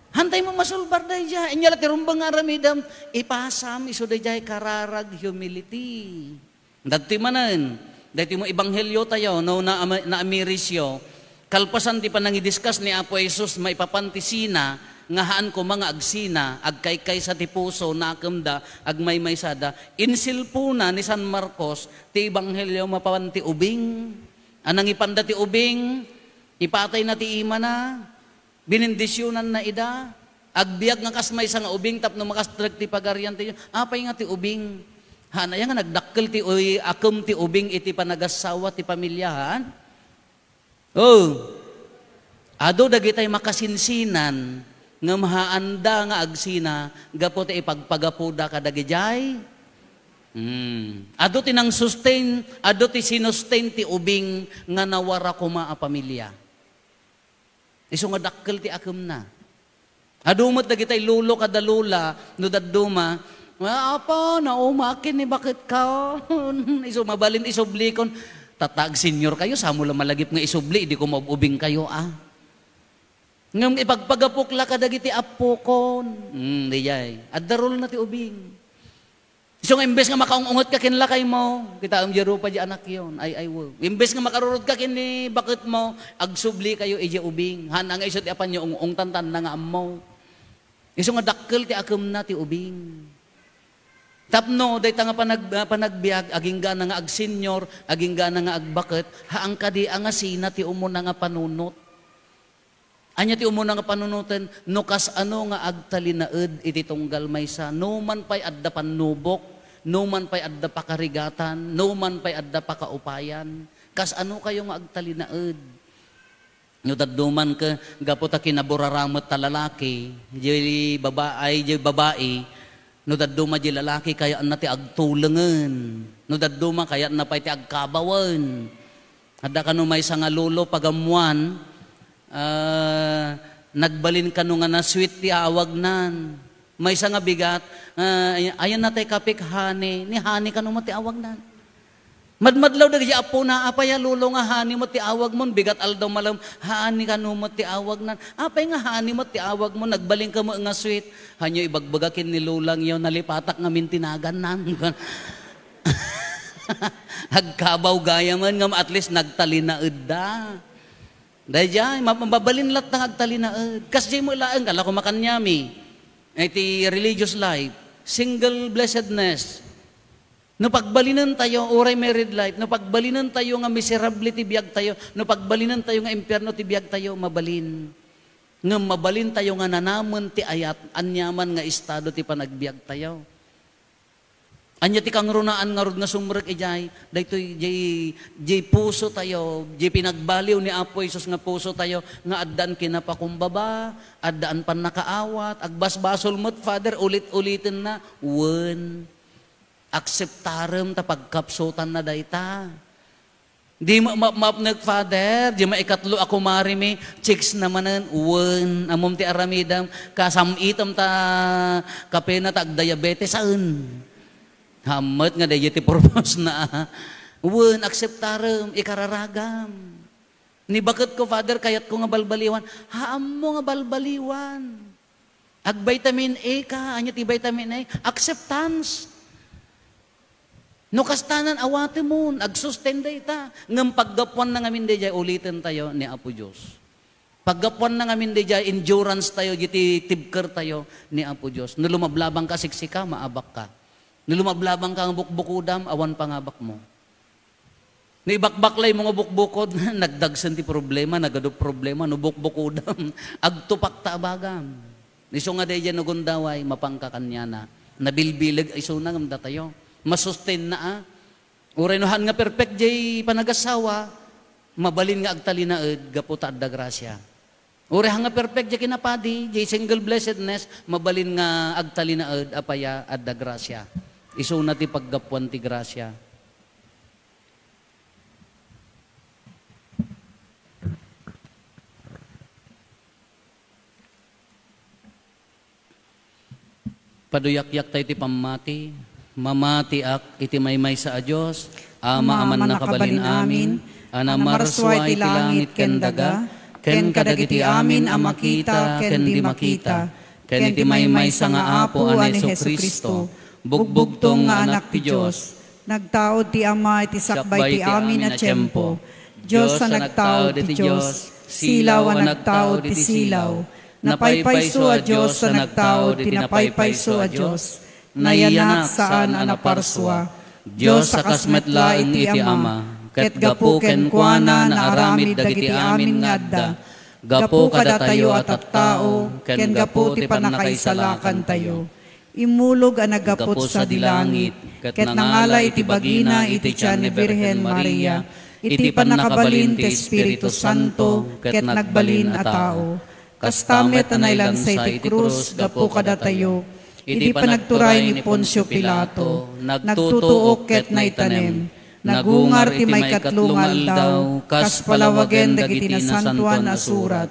Haantay mo masulbar daydiay. Ania la ti rumbeng nga aramidem? Ipasam isu daydiay kararag, humility. Dagtoy manen, daytoy mo ebangheliotayo, no, naama-, naamirisyo, kalpasan ti panangidiskas ni Apo Jesus maipapan ti sina, nga haan koma nga agsina, agkaykaysa ti puso, nakemda, agmaymaysada. Insilpona ni San Marcos ti ebanghelio mapan ti ubing. A nangipanda ti ubing, ipatayna ti imana, Binindisionanna ida. Agbiag nga kas maysa nga ubing tapno makastrek ti Pagarian ti Dios. Apay nga ti ubing? Haan aya nga nagdakkel ti uy-, akem ti ubing iti panagassawa ti pamiliahan? Oh. Adu dagitay makasinsinan ngem haanda nga agsina gapu ti ipagpagapuda kadagidiay. Hmm. Adu ti nang-sustain, adu ti sinustain ti ubing nga nawara koma a pamilia. Isu nga dakkel ti akemna. Adu met dagitay lolo kada lola, no dadduma, "Ah, apo, naumakin ni baketko." Isu mabalin isublikon, "Tata, agsenior kayo, samo la malagip nga isubli, idi ko maub-ubing kayo, a." Ngem ipagpagapok la kadagiti appokon. Hmm, daydiay. Adda rule na ti ubing. Isu nga imbes nga makaung-unget ka ken lakaymo, kitaem diay rupa diay anakyon, ay, ay, wow. Imbes nga makarurod ka ken ni baketmo, agsubli kayo idiay ubing. Haan nga isu ti apanyo ung-ungtan, ta haan nga ammo. Isu nga dakkel ti akemna ti ubing. Tapno, dayta nga panag-, ah, panagbiag, aginggana nga agsenior, aginggana nga agbaket, haan kadi a ngasina ti umuna nga panunot. Ania ti umuna nga panunoten? No kasano nga agtalinaed iti tunggal maysa, no man pay adda pannubok, no man pay adda pakarigatan, no man pay adda pakaupayan, kasano kayo nga agtalinaed? No dadduma ket gapu ta kinaburaram met ta lalaki, diay baba-, ay, diay babai, no dadduma diay lalaki, kayatna ti agtulengen. No dadduma, kayatna pay ti agkabawen. Adda kano maysa nga lolo, pagammoan, ah, nagbalin kano nga na-sweet ti awagnan. Maysa nga bigat, ah, ay-, ayanna tay kapik, honey. Ni honey kano met ti awagnan. Madmadlaw dagiti apona, "Apay a lolo nga honey met ti awagmo? Bigat aldaw malem, honey kano met ti awagnan. Apay nga honey met ti awagmo? Nagbalinka met nga sweet." "Hanyo ibagbaga ken ni lolangyo, nalipatak ngamin ti naganna." Agkabaw gayamen ngem at least nagtalinaedda. Daydiay, ma-, mabalin latta nga agtalinaed. Kasdiay met laeng, kala ko makaniami. Iti religious life, single blessedness. No pagbalinentayo, uray married life, no pagbalinentayo nga miserable ti biagtayo, no pagbalinentayo nga impierno ti biagtayo, mabalin. Ngem mabalintayo nga nanamen ti ayat, aniaman nga estado ti panagbiagtayo. Ania ti kangrunaan ngarud nga sumrek idiay? Daytoy, diay, diay pusotayo, diay pinagbaliw ni Apo Jesus nga pusotayo, nga addaan kinapakumbaba, addaan pannakaawat, agbasbasol met, Father, ulit-ulitenna, wen, akseptarem ta pagkapsutanna dayta. Di ma-, ma-, mapnek, Father, di maikatlo a kumarimi, chicks na manen, wen, ammom ti aramidem, kasam-item ta kapena ta agdiabetes, aen. Hammet nga daydiay ti purpose na, a. Wen, akseptarem, ikararagam. Ni baketko, Father, kayatko nga balbaliwan. Haammo nga balbaliwan. Agvitamin A ka, ania ti vitamin A? Acceptance. No kastanan, awatemon, agsustain dayta. Ngem paggapuanna ngamin daydiay, ulitentayo ni Apo Dios. Paggapuanna ngamin daydiay, endurance tayo, iti tibkertayo ni Apo Dios. No lumablabang ka, siksika, maabak ka. No lumablabang ka nga bukbukodam, awan pangabakmo. No ibakbaklaymo nga bukbukod, nagdagsen ti problema, nagadu problema, no bukbukodam, agtupak ta abagam. Isu nga daydiay no gundaway, mapanka kaniana. Nabilbileg isuna ngem datayo. Masustainna, a. Uray no haan nga perfect diay panagasawa, mabalin nga agtalinaed gapu ta adda grasia. Uray haan nga perfect diay kinapadi, diay single blessedness, mabalin nga agtalinaed apay a adda grasia. Isuna ti paggapuan ti grasia. Paduyakyak tayo ti pammati. Mamatiak iti maymaysa a Dios, Ama a mannakabalin amin, a namarsua iti langit ken daga, ken kadagiti amin a makita ken di makita, ken iti maymaysa nga Apo a ni Jesu-Cristo, bugbugtong nga Anak ti Dios. Nagtaud ti Ama iti sakbay ti amin a tiempo. Dios a nagtaud iti Dios, silaw a nagtaud iti silaw. Napaypayso a Dios a nagtaud iti napaypayso a Dios. Nayanak saan a naparsua. Dios a kas met laeng iti Ama, ket gapu kenkuana naaramid dagiti amin nga adda. Gapu kadatayo a tattao, ken gapu ti pannakaisalakantayo. Immulog a naggaput sadi langit, ket nangala iti bagina iti tian ni Birhen Maria, iti pannakabalin ti Espiritu Santo, ket nagbalin a tao. Kasta met a nailansa iti krus gapu kadatayo, idi panagturay ni Poncio Pilato, nagtutuok ket naitanem. Nagungar ti maikatlo nga aldaw, kas palawagen dagiti Nasantoan a Surat.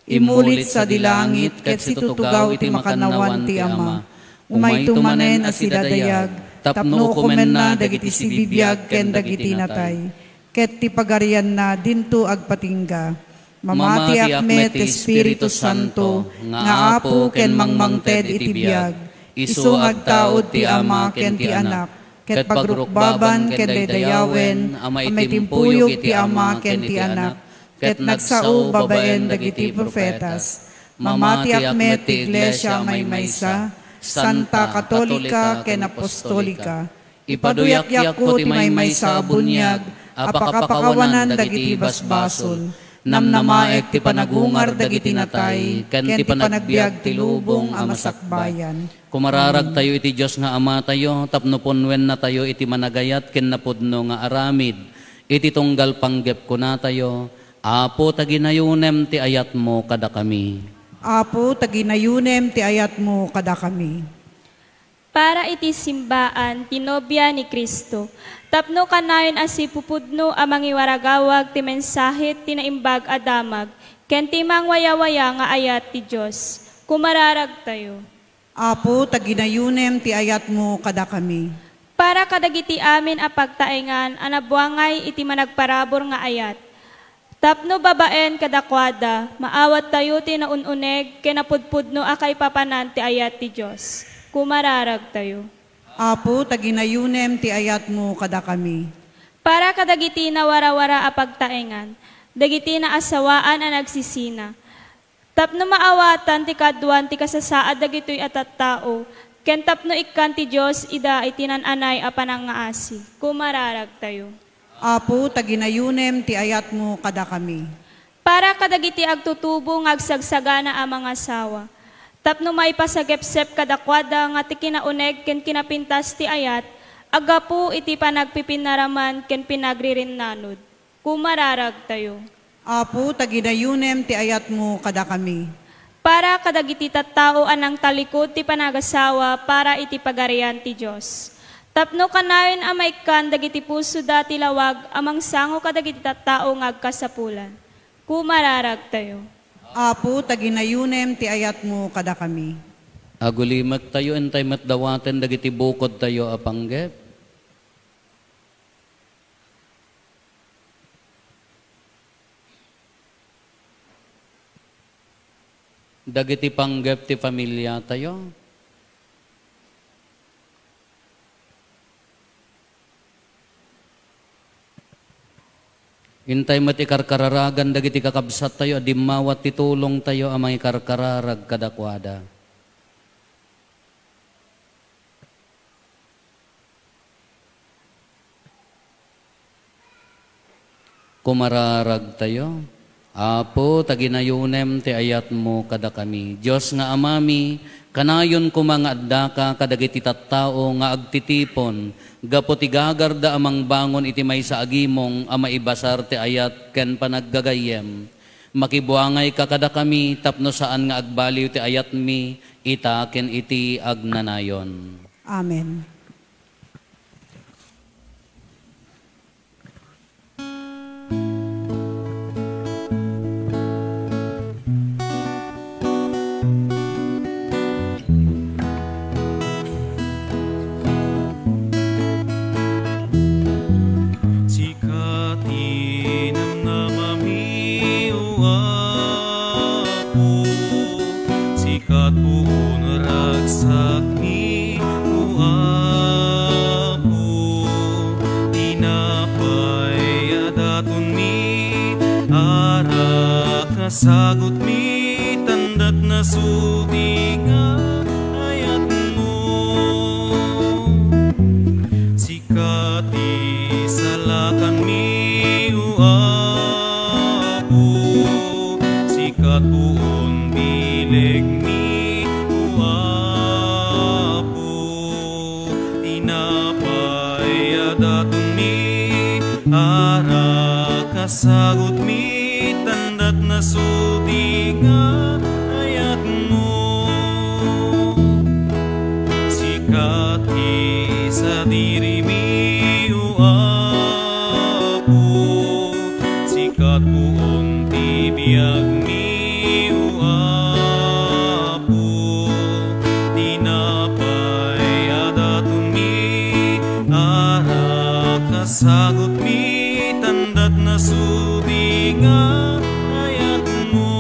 Immulit sadi langit ket situtugaw iti makannawan ti Ama. Umayto manen a sidadayag tapno ukomenna dagiti sibibiag ken dagiti natay. Ket ti pagarianna dinto agpatingga. Mamatiak met ti Espiritu Santo nga Apo ken mangmangted iti biag. Isu nga agtaud ti Ama ken ti Anak, ket pagrukbaban ken daydayawen a maitimpuyog ti Ama ken ti Anak, ket nagsao babaen dagiti profetas. Mamatiak met ti Iglesia a maymaysa, santa, katolika, ken apostolika. Ipaduyakyak ti maymaysa a buniag a pakapakawanan dagiti basbasol. Namnamaek ti panagungar dagiti natay, ken ti panagbiag ti lubong a masakbayan. Kumararagtayo iti Dios nga Amatayo, tapno punnuennatayo iti managayat ken napudno nga aramid. Iti tunggal panggep kunatayo, Apo, ta ginayunem ti ayatmo kadakami. Apo, ta ginayunem ti ayatmo kadakami. Para iti simbaan ti nobia ni Cristo, tapno kanayon a sipupudno a mangiwaragawag ti mensahe ti Naimbag a Damag ken ti mangwayawaya nga ayat ti Dios. Kumararagtayo. Apo, ta ginayunem ti ayatmo kadakami. Para kadagiti amin a pagtaengan a nabuangay iti managparabur nga ayat, tapno babaen kadakuada, maawattayo ti naun-uneg ken napudpudno a kaipapanan ti ayat ti Dios. Kumararagtayo. Apo, ta ginayunem ti ayatmo kadakami. Para kadagiti nawarawara a pagtaengan, dagiti naasawaan a nagsisina, tapno maawatan ti kaduan ti kasasaad dagitoy a tattao, ken tapno ikkan ti Dios ida iti naan-anay a panangngaasi. Kumararagtayo. Apo, ta ginayunem ti ayatmo kadakami. Para kadagiti agtutubo nga agsagsagana a mangasawa, tapno maipasagepsep kadakuada nga ti kinauneg ken kinapintas ti ayat, aggapu iti panagpipinnaraman ken pinagririnnanud. Kumararagtayo. Apo, ta ginayunem ti ayatmo kadakami. Para kadagiti tattao a nangtalikod ti panagasawa para iti Pagarian ti Dios, tapno kanayon a maikkan dagiti pusoda ti lawag a mangsango kadagiti tattao nga agkasapulan. Kumararagtayo. Apo, ta ginayunem ti ayatmo kadakami. Agulimektayo, intay met dawaten dagiti bukodtayo a panggep. Dagiti panggep ti familiatayo. Intay met ikarkararagan dagiti kakabsattayo a dimmawat ti tulongtayo a mangikarkararag kadakuada. Kumararagtayo. Apo, ta ginayunem ti ayatmo kadakami. Dios nga Amami, kanayon koma nga addaka kadagiti tattao nga agtitipon gapu ti gagarda a mangbangon iti maysa a gimong a maibasar ti ayat ken panaggagayyem. Makibuangayka kadakami tapno saan nga agbaliw ti ayatmi ita ken iti agnanayon. Amen. Sika ti namnamami, O Apo, sika puon ragsakmi, O Apo, tinapay a datonmi, arak a sagutmi, tandat nasudi nga ayatmo. Sika ti salakanmi, O Apo, sika puon bilegmi, O Apo, tinapay a datonmi, arak a sagutmi, tandat nasudi nga ayatmo. Sika ti sadirimi, O Apo, sika puon ti biagmi, O Apo, tinapay a datonmi, arak a sagutmi, tandat nasudi nga ayatmo.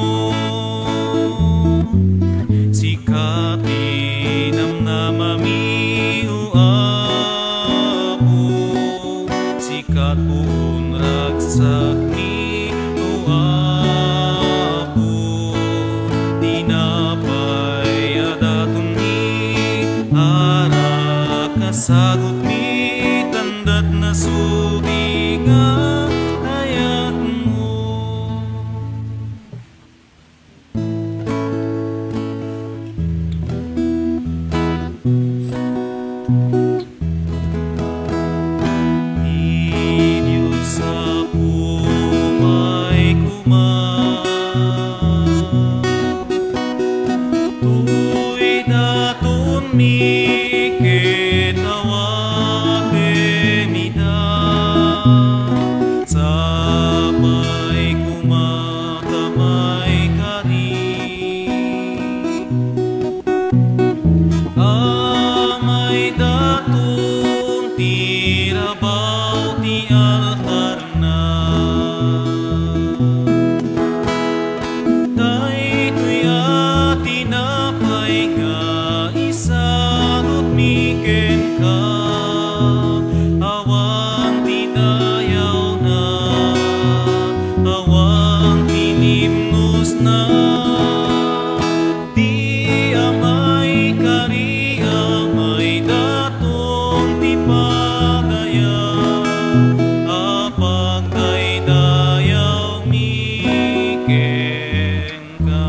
Sika ti namnamami, O Apo, sika puon ragsakmi, O Apo, tinapay a datonmi, arak a sagutmi, tandat nasudi nga ayatmo. Padaya a pagdaydayawmi kenka.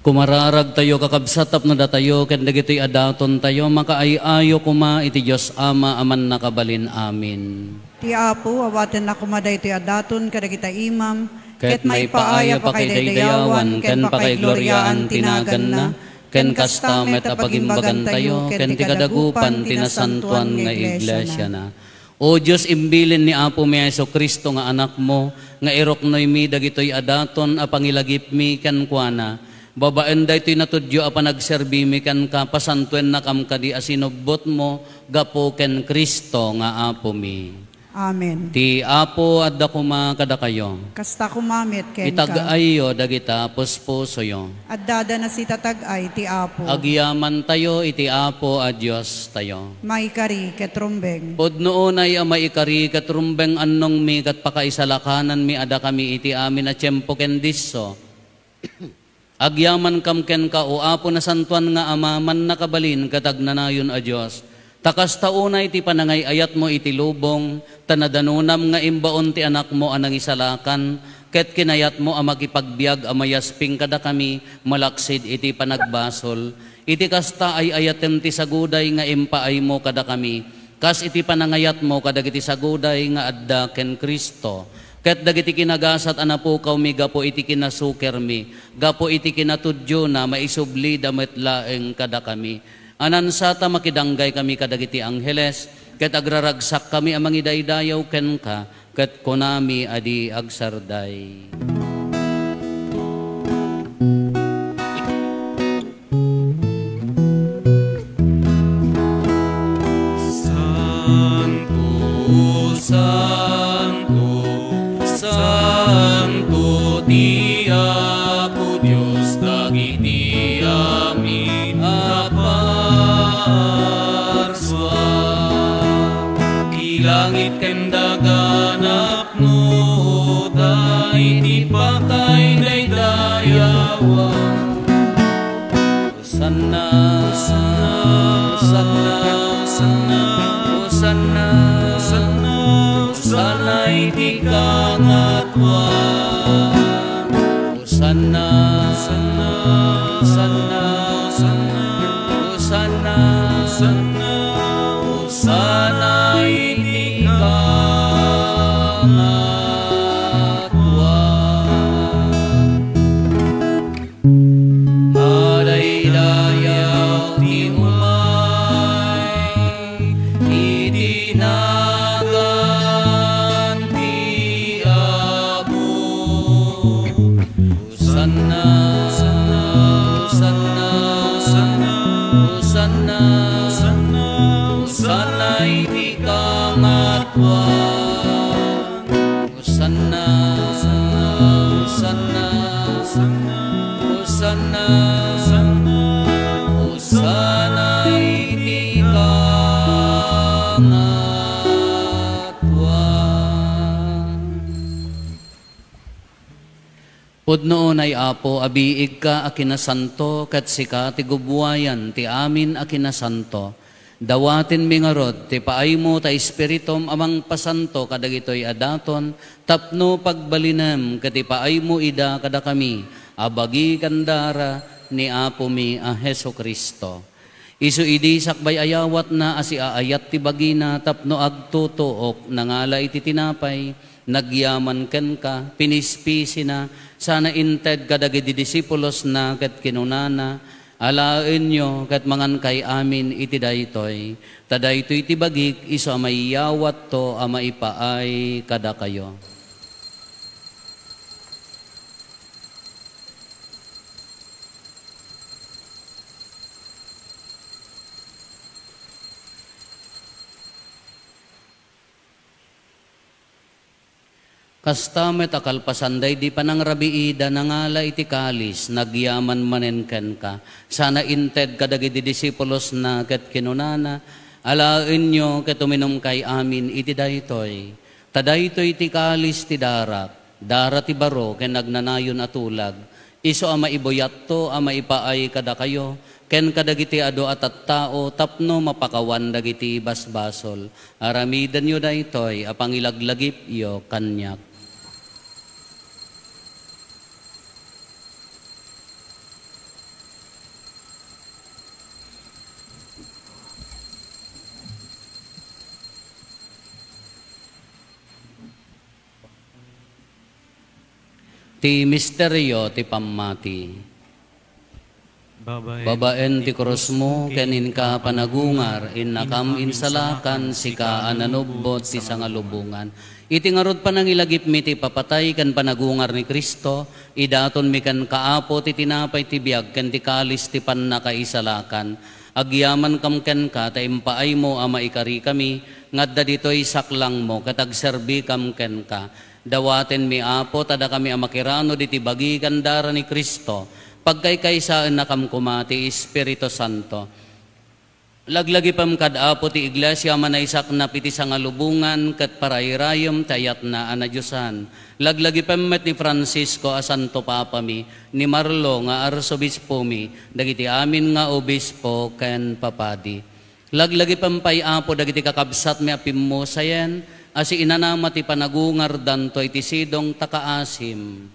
Kumararagtayo, kakabsat, tapno datayo ken dagitoy a datontayo makaay-ayo koma iti Dios Ama a Mannakabalin. Amen. Ti Apo, awatenna koma daytoy a daton kadagita imam, ket maipaay a pakaidaydayawan ken pakaigloriaan ti naganna, ken kasta met a pagimbagantayo ken ti kadagupan ti nasantoan nga iglesiana. O Dios, imbilin ni Apomi a Jesu-Cristo nga Anakmo, nga iruknoymi dagitoy a daton a pangilagipmi kenkuana. Babaen daytoy natudyo a panagserbimi kenka, pasantoennakam kadi a sinubbotmo gapu ken Cristo nga Apomi. Amen. Ti Apo adda koma kadakayo. Kasta koma met kenka. Itag-ayyo dagita puspusoyo. Adda da nasitatag-ay ti Apo. Agyamantayo iti Apo a Diostayo. Maikari ket rumbeng. Pudno unay a maikari ket rumbeng, annongmi ket pakaisalakananmi a dakami iti amin a tiempo ken disso. Agyamankam kenka, O Apo, nasantoan nga Ama, mannakabalin ket agnanayon a Dios. Ta kasta unay ti panangay-ayatmo iti lubong, ta nadanonam nga imbaon ti Anakmo a nangisalakan, ket kinayatmo a makipagbiag a mayasping kadakami malaksid iti panagbasol. Iti kasta, ay-ayatem ti saguday nga impaaymo kadakami, kas iti panangayatmo kadagiti saguday nga adda ken Cristo. Ket dagiti kinagasat a napukawmi gapu iti kinasukermi, gapu iti kinatudiona, maisublida met laeng kadakami. Anansata makidanggay kami kadagiti angheles, ket agraragsak kami a mangidaydayaw kenka, ket kunami a di agsarday. Santo, santo, santo ti Apo Dios dagiti amin a parsua. Ti langit ken daga napnoda iti pakaidaydayawan. Hosanna, Hosanna, Hosanna, Hosanna, Hosanna, Hosanna iti kangatoan. Hosanna, Hosanna, Hosanna, Hosanna, Hosanna iti kangatoan. Madaydayaw ti umay iti nagan ti Apo. Hosanna, Hosanna, Hosanna, Hosanna iti kangatoan. Hosanna, Hosanna, Hosanna, Hosanna, Hosanna iti kangatoan. Pudno unay, Apo, a biigka a kinasanto, ket sika ti gubbuayan ti amin a kinasanto. Dawatenmi ngarud ti paaymo ta Espiritum a mangpasanto kadagitoy a daton tapno pagbalinem ket ipaaymo ida kadakami a bagi ken dara ni Apomi a Jesu-Cristo. Isu idi sakbay a yawatna a siaayat ti bagina tapno agtutuok, nangala iti tinapay, nagyaman kenka, pinispisina, sana inted kadagiti disipulosna ket kinunana, Alaenyo ket mangankay amin iti daytoy, ta daytoy ti bagik isu a maiyawatto a maipaay kadakayo. Kasta met a kalpasan daydi panangrabiida, nangala iti kalis, nagyaman manen kenka, sana inted kadagiti disipulosna ket kinunana, Alaenyo ket uminumkay amin iti daytoy. Ta daytoy ti kalis ti darak, dara ti baro ken agnanayon a tulag, isu a maibuyatto a maipaay kadakayo, ken kadagiti adu a tattao tapno mapakawan dagiti basbasol. Aramidenyo daytoy a pangilaglagipyo kaniak. Ti misterio ti pammati. Babaen ti krusmo ken inka panagungar, innakam insalakan, sika a nanubbot ti sangalubongan. Iti ngarud panangilagipmi ti ipapatay ken panagungar ni Cristo, idatonmi kenka, Apo, ti tinapay ti biag ken ti kalis ti pannakaisalakan. Agyamankam kenka ta impaaymo a maikarikami nga adda ditoy saklangmo ket agserbikam kenka. Dawatenmi, Apo, ta dakami a makiranod iti bagi ken dara ni Cristo, pagkaykaysaennakam koma ti Espiritu Santo. Laglagipem kad Apo ti Iglesia a manaysaknap iti sangalubongan ket parayrayem ti ayatna a nadiosan. Laglagipem met ni Francisco a Santo Papami, ni Marlo nga Arsobispomi, dagiti amin nga obispo ken papadi. Laglagipem pay, Apo, dagiti kakabsatmi a pimmusayen a siinanama ti panagungardanto iti sidong ta kaasim.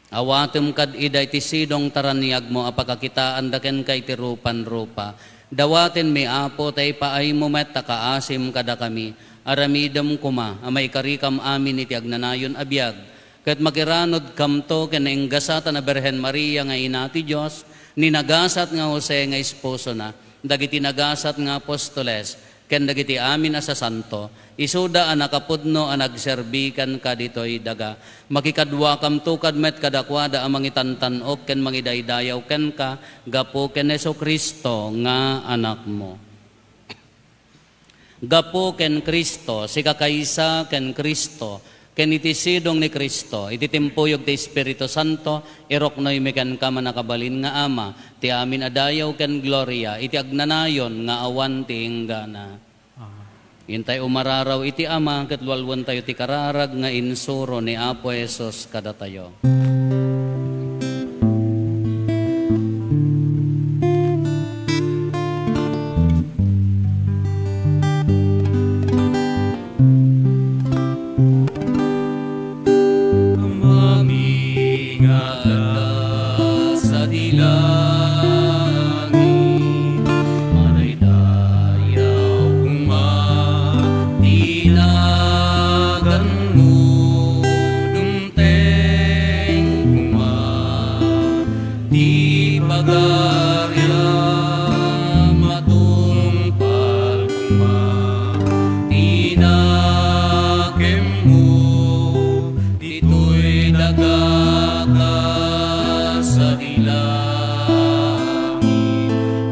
Awatem kad ida iti sidong ta raniagmo a pakakitaanda kenka iti rupan-rupa. Dawatenmi, Apo, ta ipaaymo met ta kaasim kadakami. Aramidem koma a maikarikam amin iti agnanayon a biag, ket makiranodkamto ken nainggasat a Birhen Maria nga Ina ti Dios, ni nagasat nga Jose nga esposona, dagiti nagasat nga apostoles, ken dagiti amin a sasanto, isuda a nakapudno a nagserbi kenka ditoy daga. Makikaduakamto kad met kadakuada a mangitantan-ok ken mangidaydayaw kenka gapu ken Jesu-Cristo nga Anakmo. Gapu ken Cristo, sika kaysa ken Cristo, ken iti sidong ni Cristo, iti timpuyog ti Espiritu Santo, iruknoymi kenka, mannakabalin nga Ama, ti amin a dayaw ken gloria iti agnanayon nga awan ti inggana. Amen. Intay umararaw iti Ama ket lualwentayo ti kararag nga insuro ni Apo Jesus kadatayo. Amami nga adda sadi langit, madaydayaw koma ti naganmo, dumteng koma ti pagariam, matungpal koma ti nakemmo, ditoy daga kas sadi langit,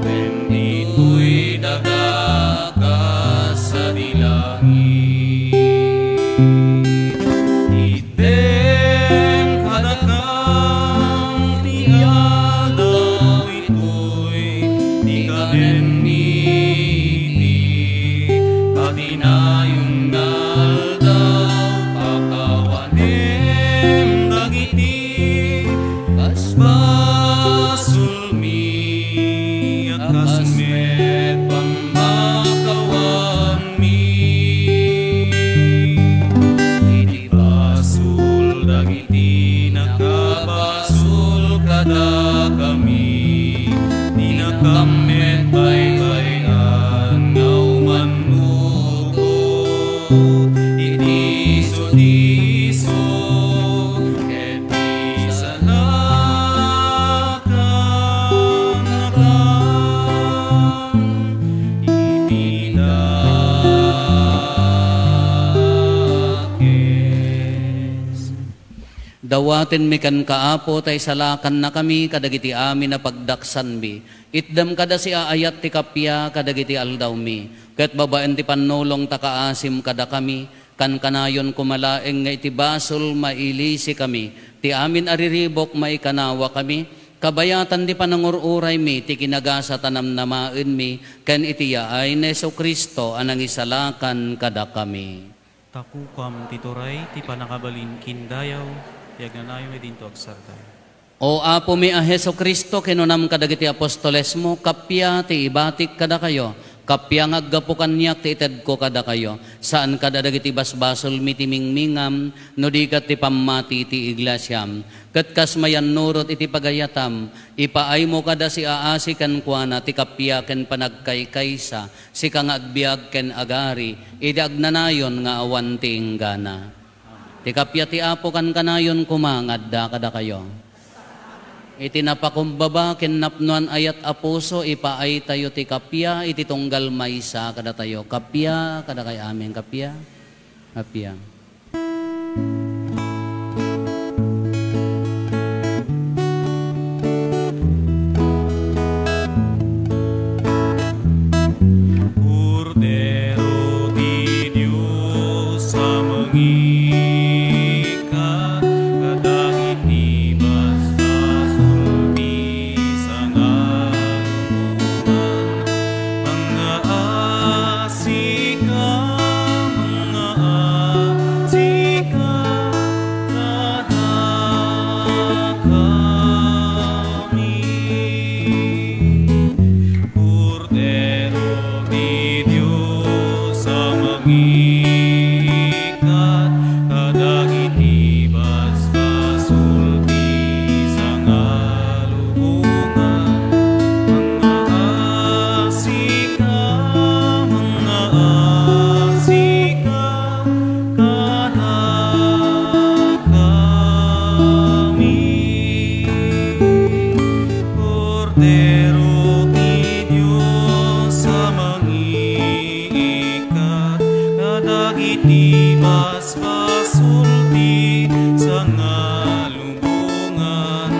ken ditoy daga kas sadi langit. Itdem kadakami ti aldaw itoy, ti kanenmi iti katinayon nga aldaw, pakawanem dagiti basbasolmi, a kas met pammakawan mi. Iti basol dagiti nakabasol kadakami, dinakam met baybay-an nga umannugot iti isu ti isu, ket isalakanakam iti dakes. Dawatenmi kenka, Apo, ta isalakannakami kadagiti amin a pagdaksanmi. Itdem kada siaayat ti kappia kadagiti aldawmi, ket babaen ti pannulong ta kaasim kadakami, kankanayon koma laeng nga iti basol mailisikami, ti amin a riribuk maikanawakami, kabayatan ti panangur-uraymi, ti kinagasat a namnamaenmi, ken iti yaay ni Jesu-Cristo a nangisalakan kadakami. Takukam ti turay, ti pannakabalin ken dayaw, ti agnanayon nga dinto agsardeng. O Apomi a Jesu-Cristo, kinunam kadagiti apostolesmo, "Kappia ti ibatik kadakayo, kappia nga aggapu kaniak ti itedko kadakayo." Saan kada dagiti basbasolmi ti mingmingam, no di ket ti pammati ti iglesiam. Ket kas mayannurot iti pagayatam, ipaaymo kada siaasi kenkuana ti kappia ken panagkaykaysa, sika nga agbiag ken agari, idi agnanayon nga awan ti inggana. Ti kappia ti Apo kankanayon koma nga adda kadakayo. Iti napakumbaba ken napnoan ayat a puso, ipaaytayo ti kappia iti tunggal maysa kadatayo. Kappia kadakay amin, kappia, kappia. Kordero ti Dios a mangikat kadagiti basbasolmi, sangalubongan, mangngaasika, mangngaasika kadakami. Kordero ti Dios a mangikat kadagiti basbasolmi, sangalubongan, mangngaasika, mangngaasika kadakami. Kordero ti Dios a mangikat kadagiti basbasolmi, sangalubongan,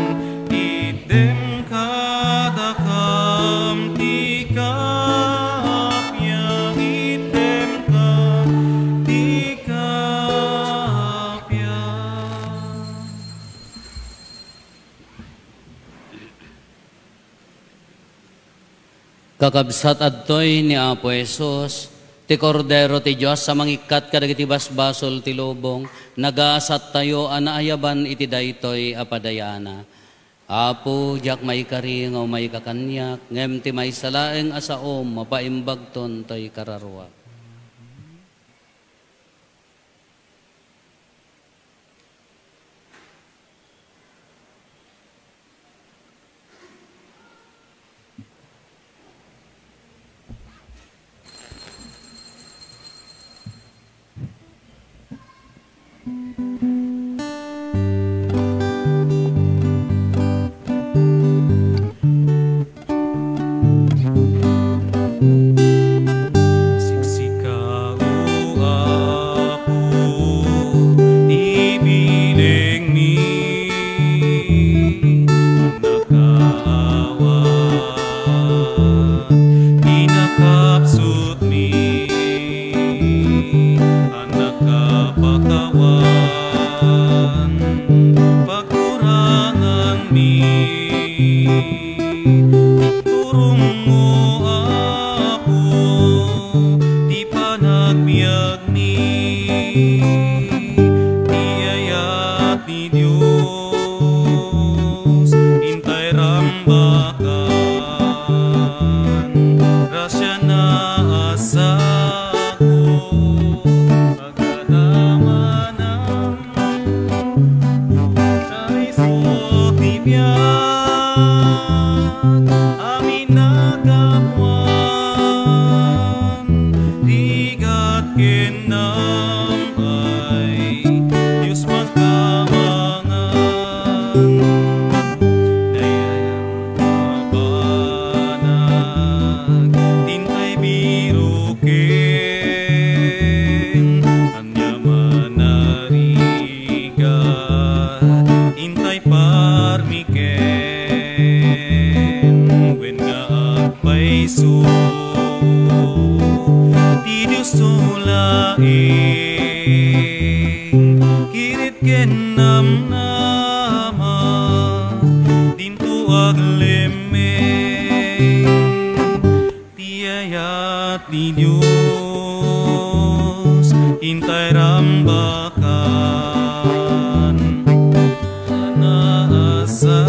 itdem kadakam ti kappia, itdem ka ti kappia. Kakabsat, adtoy ni Apo Jesus, ti Kordero ti Dios a mangikkat kadagiti basbasol ti lubong. Nagasattayo a naayaban iti daytoy a padayana. Apo, diak maikari nga umayka kaniak, ngem ti maysa laeng a saom, mapaimbagton toy kararuak. Siksika, O Apo, ti bilengmi, nakaawat ti nakapsutmi, a nakapakawan paguranganmi. Iturongmo, Apo, ti panagbiagmi. Ti ayat ti Dios, intay rambakan, grasiana a sago. Kadamanan, ta isu ti biag, amin a gapuan, rigat ken namnam, Dios makamangan. Daydiay a banag, intay biroken, aniaman a rigat, intay parmiken, wen nga agpayso ti Dios to laeng, kired ken namnama, dinto aglemmeng. Ti ayat ti Dios, intay rambakan, naasa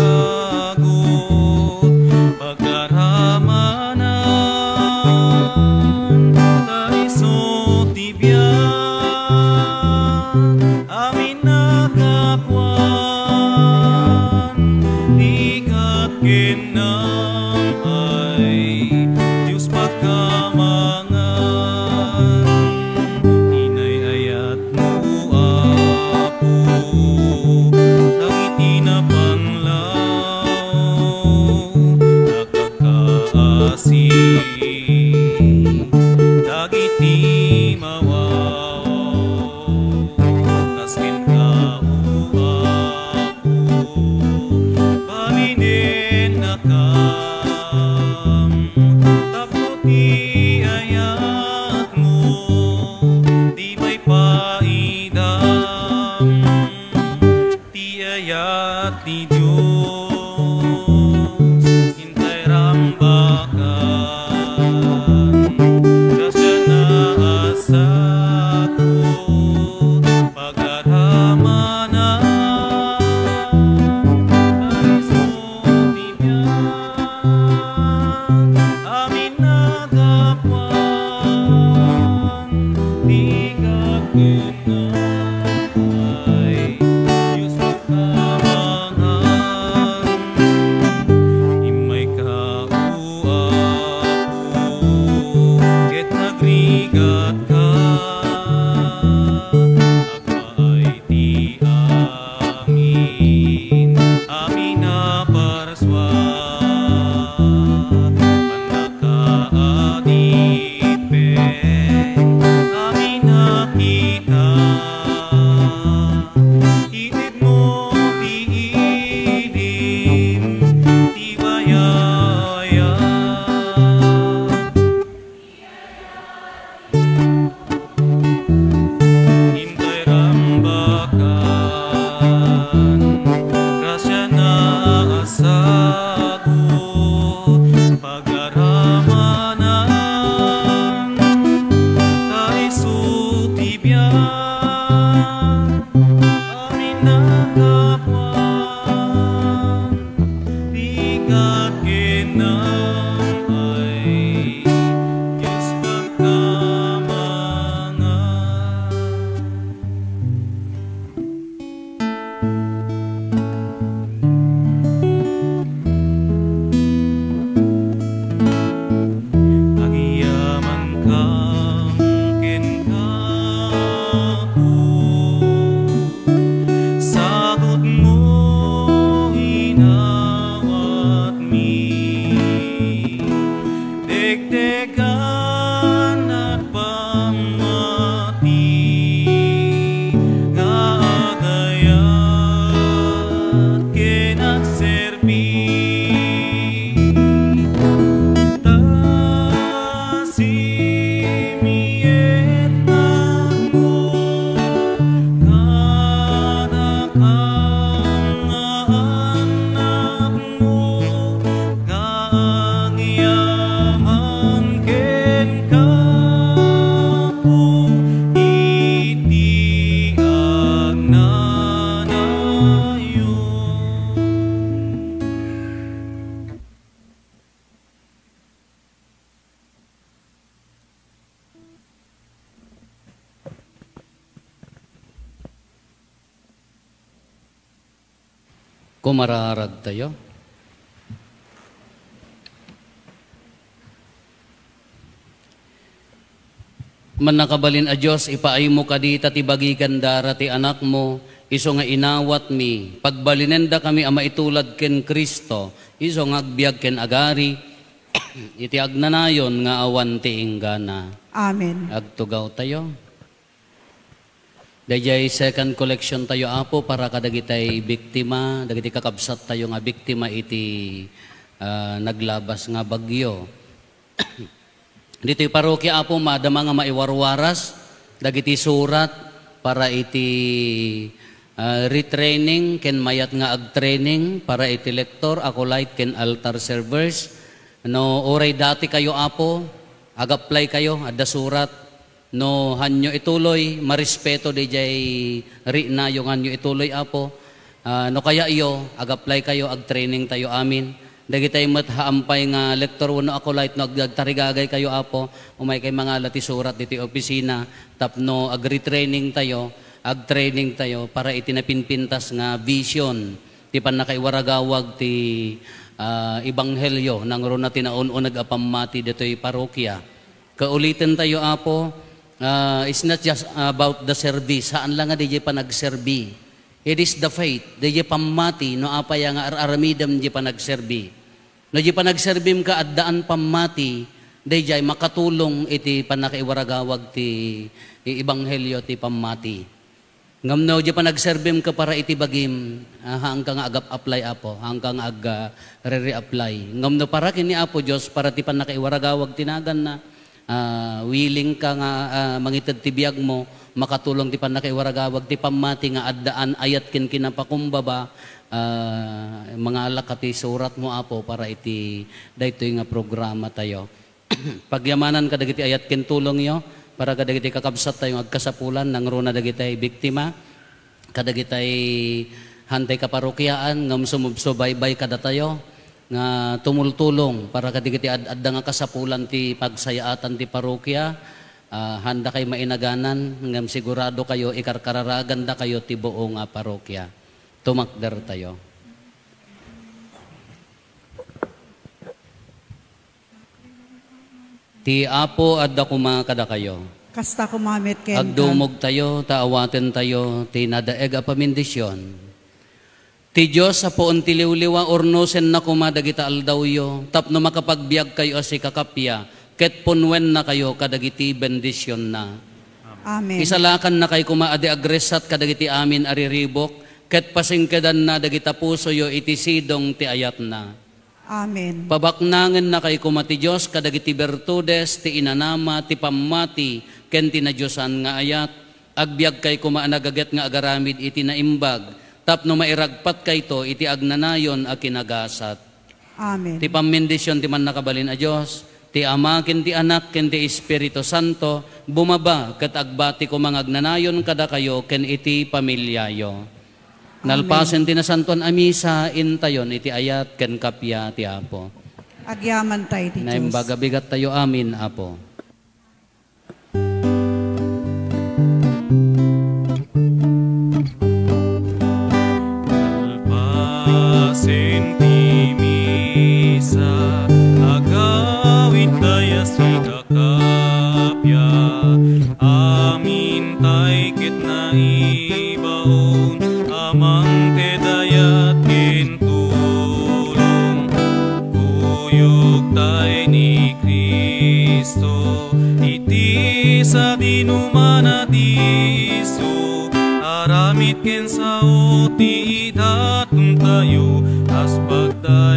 Kumararag tayo. Mannakabalin a Dios, ipaaymo kadi ta ti bagi ken dara ti Anakmo, isu nga inawatmi, pagbalinendakami a maitulad ken Cristo, isu nga agbiag ken agari, iti agnanayon nga awan ti inggana. Amen. Agtugaw tayo. Daydiay second collection tayo, Apo, para kadagitay biktima, dagiti kakabsat tayo nga biktima iti, ah, naglabas nga bagyo. Ditoy parokia, Apo, madama nga maiwarwaras dagiti surat para iti, ah, retraining ken mayat nga agtraining para iti lector, acolyte, ken altar servers. No, uray dati kayo, Apo, ag-apply kayo, adda surat. No, hanyo ituloy, marespeto daydiay riknayo nga hanyo ituloy, Apo. Ah, no kayayo, ag-apply kayo, ag-training tayo amin. Dagitay met haampay nga lector wenno acolyte, no ag-, agtarigagay kayo, Apo, umay kay mangala ti surat ditoy opisina, tapno agretraining tayo, agtraining tayo para iti napinpintas nga vision ti pannakaiwaragawag ti, ah, ebanghelio, nangruna ti naun-uneg a pammati ditoy parokia. Kauliten tayo, Apo, ah, it's not just about the service. Saan lang nga daydiay panagserbi. It is the faith. Daydiay pammati, no apay nga ar-aramidem daydiay panagserbi. No daydiay panagserbim ka addaan pammati, daydiay makatulong iti pannakaiwaragawag ti ebanghelio ti pammati. Ngem no daydiay panagserbim ka para iti bagim, ah, haanka nga ag-apply, Apo, haanka nga ag-, ah, re-reapply. Ngem no para ken ni Apo Dios, para ti pannakaiwaragawag ti naganna, ah, willing ka nga, ah, mangited ti biagmo, makatulong ti pannakaiwaragawag ti pammati nga addaan ayat ken kinapakumbaba, ah, mangalaka ti suratmo, Apo, para iti daytoy nga programa tayo. Pagyamanan kadagiti ayat ken tulongyo, para kadagiti kakabsat tayo nga agkasapulan, nangruna dagitay biktima, kadagitay hantay kaparokiaan, ngem sumubsubaybay kadatayo, nga tumultulong para kadagiti ad-, adda nga kasapulan ti pagsayaatan ti parokia, ah, handa kay mainaganan, ngem sigurado kayo, ikarkararaganda kayo ti buo nga parokia. Tumakder tayo. Ti Apo adda koma kadakayo. Kasta koma met kenka. Agdumogtayo, ta awatentayo ti nadaeg a pamendisyon. Ti Dios a puon ti liwliwa, urnosenna koma dagita aldawyo, tapno makapagbiagkayo a sikakappia, ket punnuennakayo kadagiti bendisionna. Amen. Isalakannakay koma a di agressat kadagiti amin a riribuk, ket pasingkedanna dagita pusoyo iti sidong ti ayatna. Amen. Pabaknangennakay koma ti Dios kadagiti bertudes, ti inanama, ti pammati, ken ti nadiosan nga ayat. Agbiagkay koma a nagaget nga agaramid iti naimbag, tapno mairagpatkayto iti agnanayon a kinagasat. Amen. Ti pammendision ti Mannakabalin a Dios, ti Ama, ken ti Anak, ken ti Espiritu Santo, bumaba ket agbati koma nga agnanayon kadakayo ken iti familiayo. Nalpasen ti Nasantoan a Misa, intayon iti ayat ken kappia ti Apo. Agyamanta iti Dios. Naimbag a bigattayo amin, Apo. Nalpasen ti Misa, agawidtayo a sika kappia, amintay ket naibaon a mangted ayat ken tulong. Kuyogtay ni Cristo iti sadinoman a disso, aramid ken sao ti idatontayo, a pagda